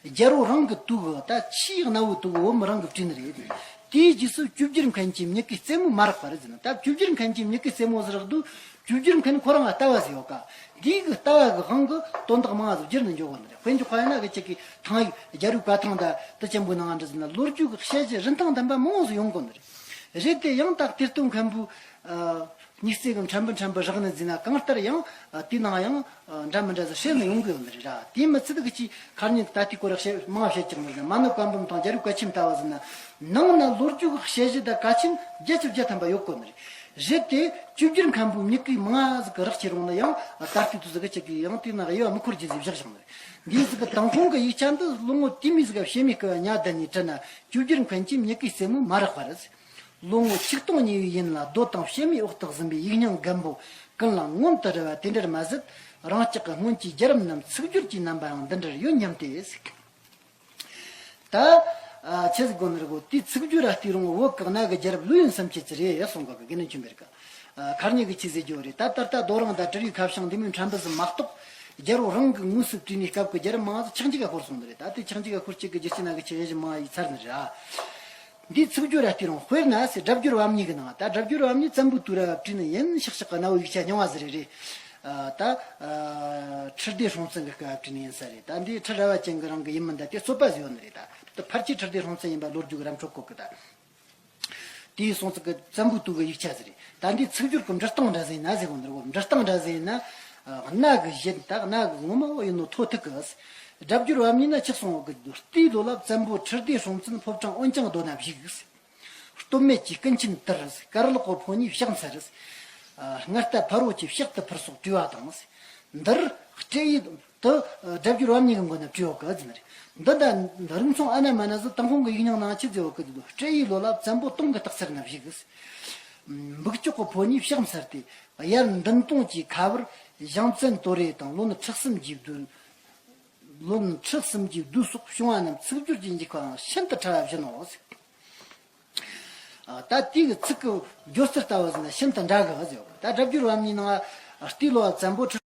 རྒྱལ་པོ་རང་གི་དུས་ཀྱི་ད་ཆེས་གནའ་བོའི་དུས་ཀྱི་བོད་མི་རང་གིས་བྲིས་ནི་རེད། དེའི་རྗེས་སུ་བཅོས་བསྒྱུར་མཁན་གྱི་མྱུ་གུའི་རྩེ་མོ་མ་རག་པར་ཟེར་ན། ད་བཅོས་བསྒྱུར་མཁན་གྱི་མྱུ་གུའི་རྩེ་མོ་ཟེར་དུས་བཅོས་བསྒྱུར་མཁན་ཁོ་རང་ལ་ལྟ་བ་ཟིག་ཡོད་ཀ། འདིའི་གི་ལྟ་བ་གི་དབང་གིས་དོན་དག་མང་ཟིག་བསྒྱུར་ནས་འཇོག་གོ་ནི་རེད། དཔེ་འཇོག་པ་ཡིན་ན་གི་གཅིག་གི་ཐང་ཡིག་རྒྱལ་པོའི་བཀའ་ཐང་དང་དེ་ཅན་པོའི་ནང་འདྲ་ཟེར་ན་ལོ་རྒྱུས་ཀྱི་དཔྱད་གཞི་རིན་ཐང་ལྡན་པ་མང་བོ་ཟིག་ཡོང་གོ་ནི་རེད། རེད་དེ་ཡང་ད་གཏེར་སྟོན་མཁན་པོའི་ཨ་སྙིགས་རྩེ་གི་ཕྲན་བུ་ཕྲན་བུ་རག་ནི་ཟེར་ན་གང་ལྟར་ཡང་ཨ་དེའི་ནང་ཡང་ཨ་འདྲ་མི་འདྲ་ཟིག་བཤད་ནི་ཡོང་གི་ཡོད་ནི་རེད་ར། དེ་མི་ཚད་གི་ཅིག་ཁ་ཉིན་ད་ལྟའི་སྐོར་བཤད་མང་བཤད་ཀྱང་མི་རེད། མ་ཎི་བཀའ་འབུམ་དང་རྒྱལ་པོའི་བཀའ་ཆེམས་ལྟ་བུ་ཟེར་ན་ནང་ན་ལོ་རྒྱུས་ཀྱི་དཔྱད་གཞི་དང་བཀའ་ཆེམས་བརྒྱད་ཅུ་བརྒྱ་ཐམ་པ་ཡོད་གོ་ནི་རེད། རེད་དེ་བཅོས་བསྒྱུར་མཁན་པོའི་མྱུ་གུ་མང་ང་ཟིག་གི་རག་ཁྱེར་ཡོང་ན་ཡང་ད་ལྟའི་དུས་ཟིག་གི་ཅིག་གི་ཡང་དེའི་ནང་དབྱེ་བ་མི་འཁོར་རྒྱུ་ཟིག་བཞག་བཞག་ནི་རེད། འདིའི་ཟིག་གི་ཏུན་ཧོང་གི་ཡིག་ཆ་འདི་ལོ་ངོ་དུས་མེད་ཟིག་ག་བྱེ་མའི་སྐུ་བ་ཉ་བརྡལ་ནས་བྲིས་ན་བཅོས་བསྒྱུར་མཁན་གྱི་མྱུ་གུའི་རྩེ་མོ་མ་རག་པར། ལོ་ངོ་ཆིག་སྟོང་ཉེ་བའི་ཡུན་ལ་རྡོ་དང་བྱེ་མའི་འོག་ཏུ་ཟིན་པའི་ཡིག་རྙིང་རྒན་པོ་ཀུན་ལ་མངོན་དུ་རེ་བ་དེ་འདྲར་མ་ཟད། རང་ཅག་གི་སྔོན་གྱི་རྒྱལ་རབས་རྣམས་ཚིག་སྦྱོར་གྱི་རྣམ་པའང་འདི་འདྲར་ཡོད་སྙམ་སྟེ་ཟེར། ད་ཨ་ཆི་ཟིག་གོ་ནི་རེད་གོ། དེའི་ཚིག་སྦྱོར་ར་བལྟས་རུང་བོད་ཀྱི་གནའ་གི་རྒྱལ་རབས་ལོ་ཡུན་བསམ་ཤེས་ཀྱི་རེད་གསུང་གོ་གི། དགེ་འདུན་ཆོས་འཕེལ་གི་ཨ་ཁ་ཉིན་གི་ཆི་ཟེར་རྒྱུ་རེད། ད་ད་ལྟ་རྡོ་རིང་དང་གྲུ་བཞིའི་ཁ་བྱང་འདི་མོའི་ཕྲན་བུ་ཟིག་མ་གཏོགས། རྒྱལ་པོ་རང་གི་དངོས་སུ་བྲིས་ནས་སྐབས་ཀྱི་རྒྱལ་རབས་མང་ང་ཟིག་ཆག་འཇིག་ག་ཤོར་སོང་ནི་རེད། ད་དེ་ཆག་འཇིག་ག་ཤོར་ཅིག་གི་རྒྱུ་རྐྱེན་ན་གི་ཆི་ཡེ་ཞིག་མང་ང་ཡི་ཚར་ནི་རེད་ཨ། འདིའི་ཚིག་སྦྱོར་ར་བལྟས་རུང་དཔེར་ན་ཟེར། སྒྲ་སྦྱོར་བམ་གཉིས་ཀྱི་ནང་ད་སྒྲ་སྦྱོར་བམ་གཉིས་བཙན་པོའི་དུས་རབས་བྲིས་ནི་ཡིན། ཤག་ཤག་གི་གནའ་བོའི་ཡིག་ཆ་རྙིང་བ་ཟིག་རེད་རེད། ཨ་ད་ཨ་ཁྲི་ལྡེ་སྲོང་བཙན་གི་སྐབས་བྲིས་ནི་ཡིན་ས་རེད། ད་འདི་ཁྲི་རལ་པ་ཅན་གི་རིང་གི་ཡིན་མིན་ད་དེ་རྩོད་པ་ཟིག་ཡོད་ནི་རེད་ད། དུ་ཕལ་ཆེར་ཁྲི་ལྡེ་སྲོང་བཙན་ཡིན་པ་ལོ་རྒྱུས་ཀྱི་ར་འཕྲོད་གོ་གི་ད། དེའི་སྲོང་བཙན་གྱི་བཙན་པོའི་དུས་ཀྱི་ཡིག་ཆ་ཟེར་རེད། ད་འདི་ཚིག་སྦྱོར་གྱི་འབྲི་སྟངས་འདྲ་ཟིག་ཡིན་ན་ཟེར་གོ་འདིར་གོ་འབྲི་སྟངས་འདྲ་ཟིག་ཡིན་ན། གནའ་གི་གཞི་ད་གནའ་གི་ངོ་མ་བོ་ཡིན་ནོ་ཐོ་ཐུག་གི། སྒྲ་བསྒྱུར་བམ་གཉིས་ན་ཆགས་སོང་བ་གི་ལྟའི་ལོ་ལ་བཙན་པོ་ཁྲི་ལྡེ་སྲོང་བཙན་ཕོ་བྲང་འོན་ཀྱང་རྡོ་ན་བཞུགས། སྟོད་སྨད་ཀྱི་ཀུན་མཁྱེན་དར། གར་ལོག་གི་ཕོ་ཉའི་ཕྱག་འཚལ། སྔར་ལྟ་ཕ་རོལ་གྱི་ཕྱག་ཏུ་ཕུལ་སོགས་བྲིས་པ་དང་། འདིར་སྤྲེའུ་དུ་སྒྲ་བསྒྱུར་བམ་གཉིས་ཀྱི་མགོ་ན་བྲིས་པ་གི་ཟིན་རེད། འདི་ད་རིགས་མཚུངས་ཨ་ན་མ་ན་ཟི་དང་ཁོང་གི་ཡིག་རྙིང་ནང་ཆི་ཟེར་བ་གི་འདུག་སྤྲེའུའི་ལོ་ལ་བཙན་པོ་སྟོང་གི་སྟག་ཚེར་ན་བཞུགས། འབུག་ལྕོག་གི་ཕོ་ཉའི་ཕྱག་འཚལ་ཏེ། དབྱར་མདུན་དོང་གི་ཁ་བར་ཞང་བཙན་དོ་རེ་དང་ལོ་ན་ཁྲག་གསུམ་གྱི་བདུད། ལོ་ན་ཁྲག་གསུམ་གྱི་བདུད་སོགས་བྱུང་བ་རྣམས་ཚིག་སྦྱོར་གྱི་འཇིགས་པའང་ཤིན་ཏུ་ཕྲ་བ་བཞིན་ནོ། ཨ། ད་དེ་གི་ཚིག་གི་སྦྱོར་ཚུལ་ལྟ་བུ་ཟིན་ན་ཤིན་ཏུ་འདྲ་གི་ཟེར་བ། ད་སྒྲ་བསྒྱུར་བམ་གཉིས་ནང་ལྟའི་ལོ་བ་བཙན་པོ་ཁྲི།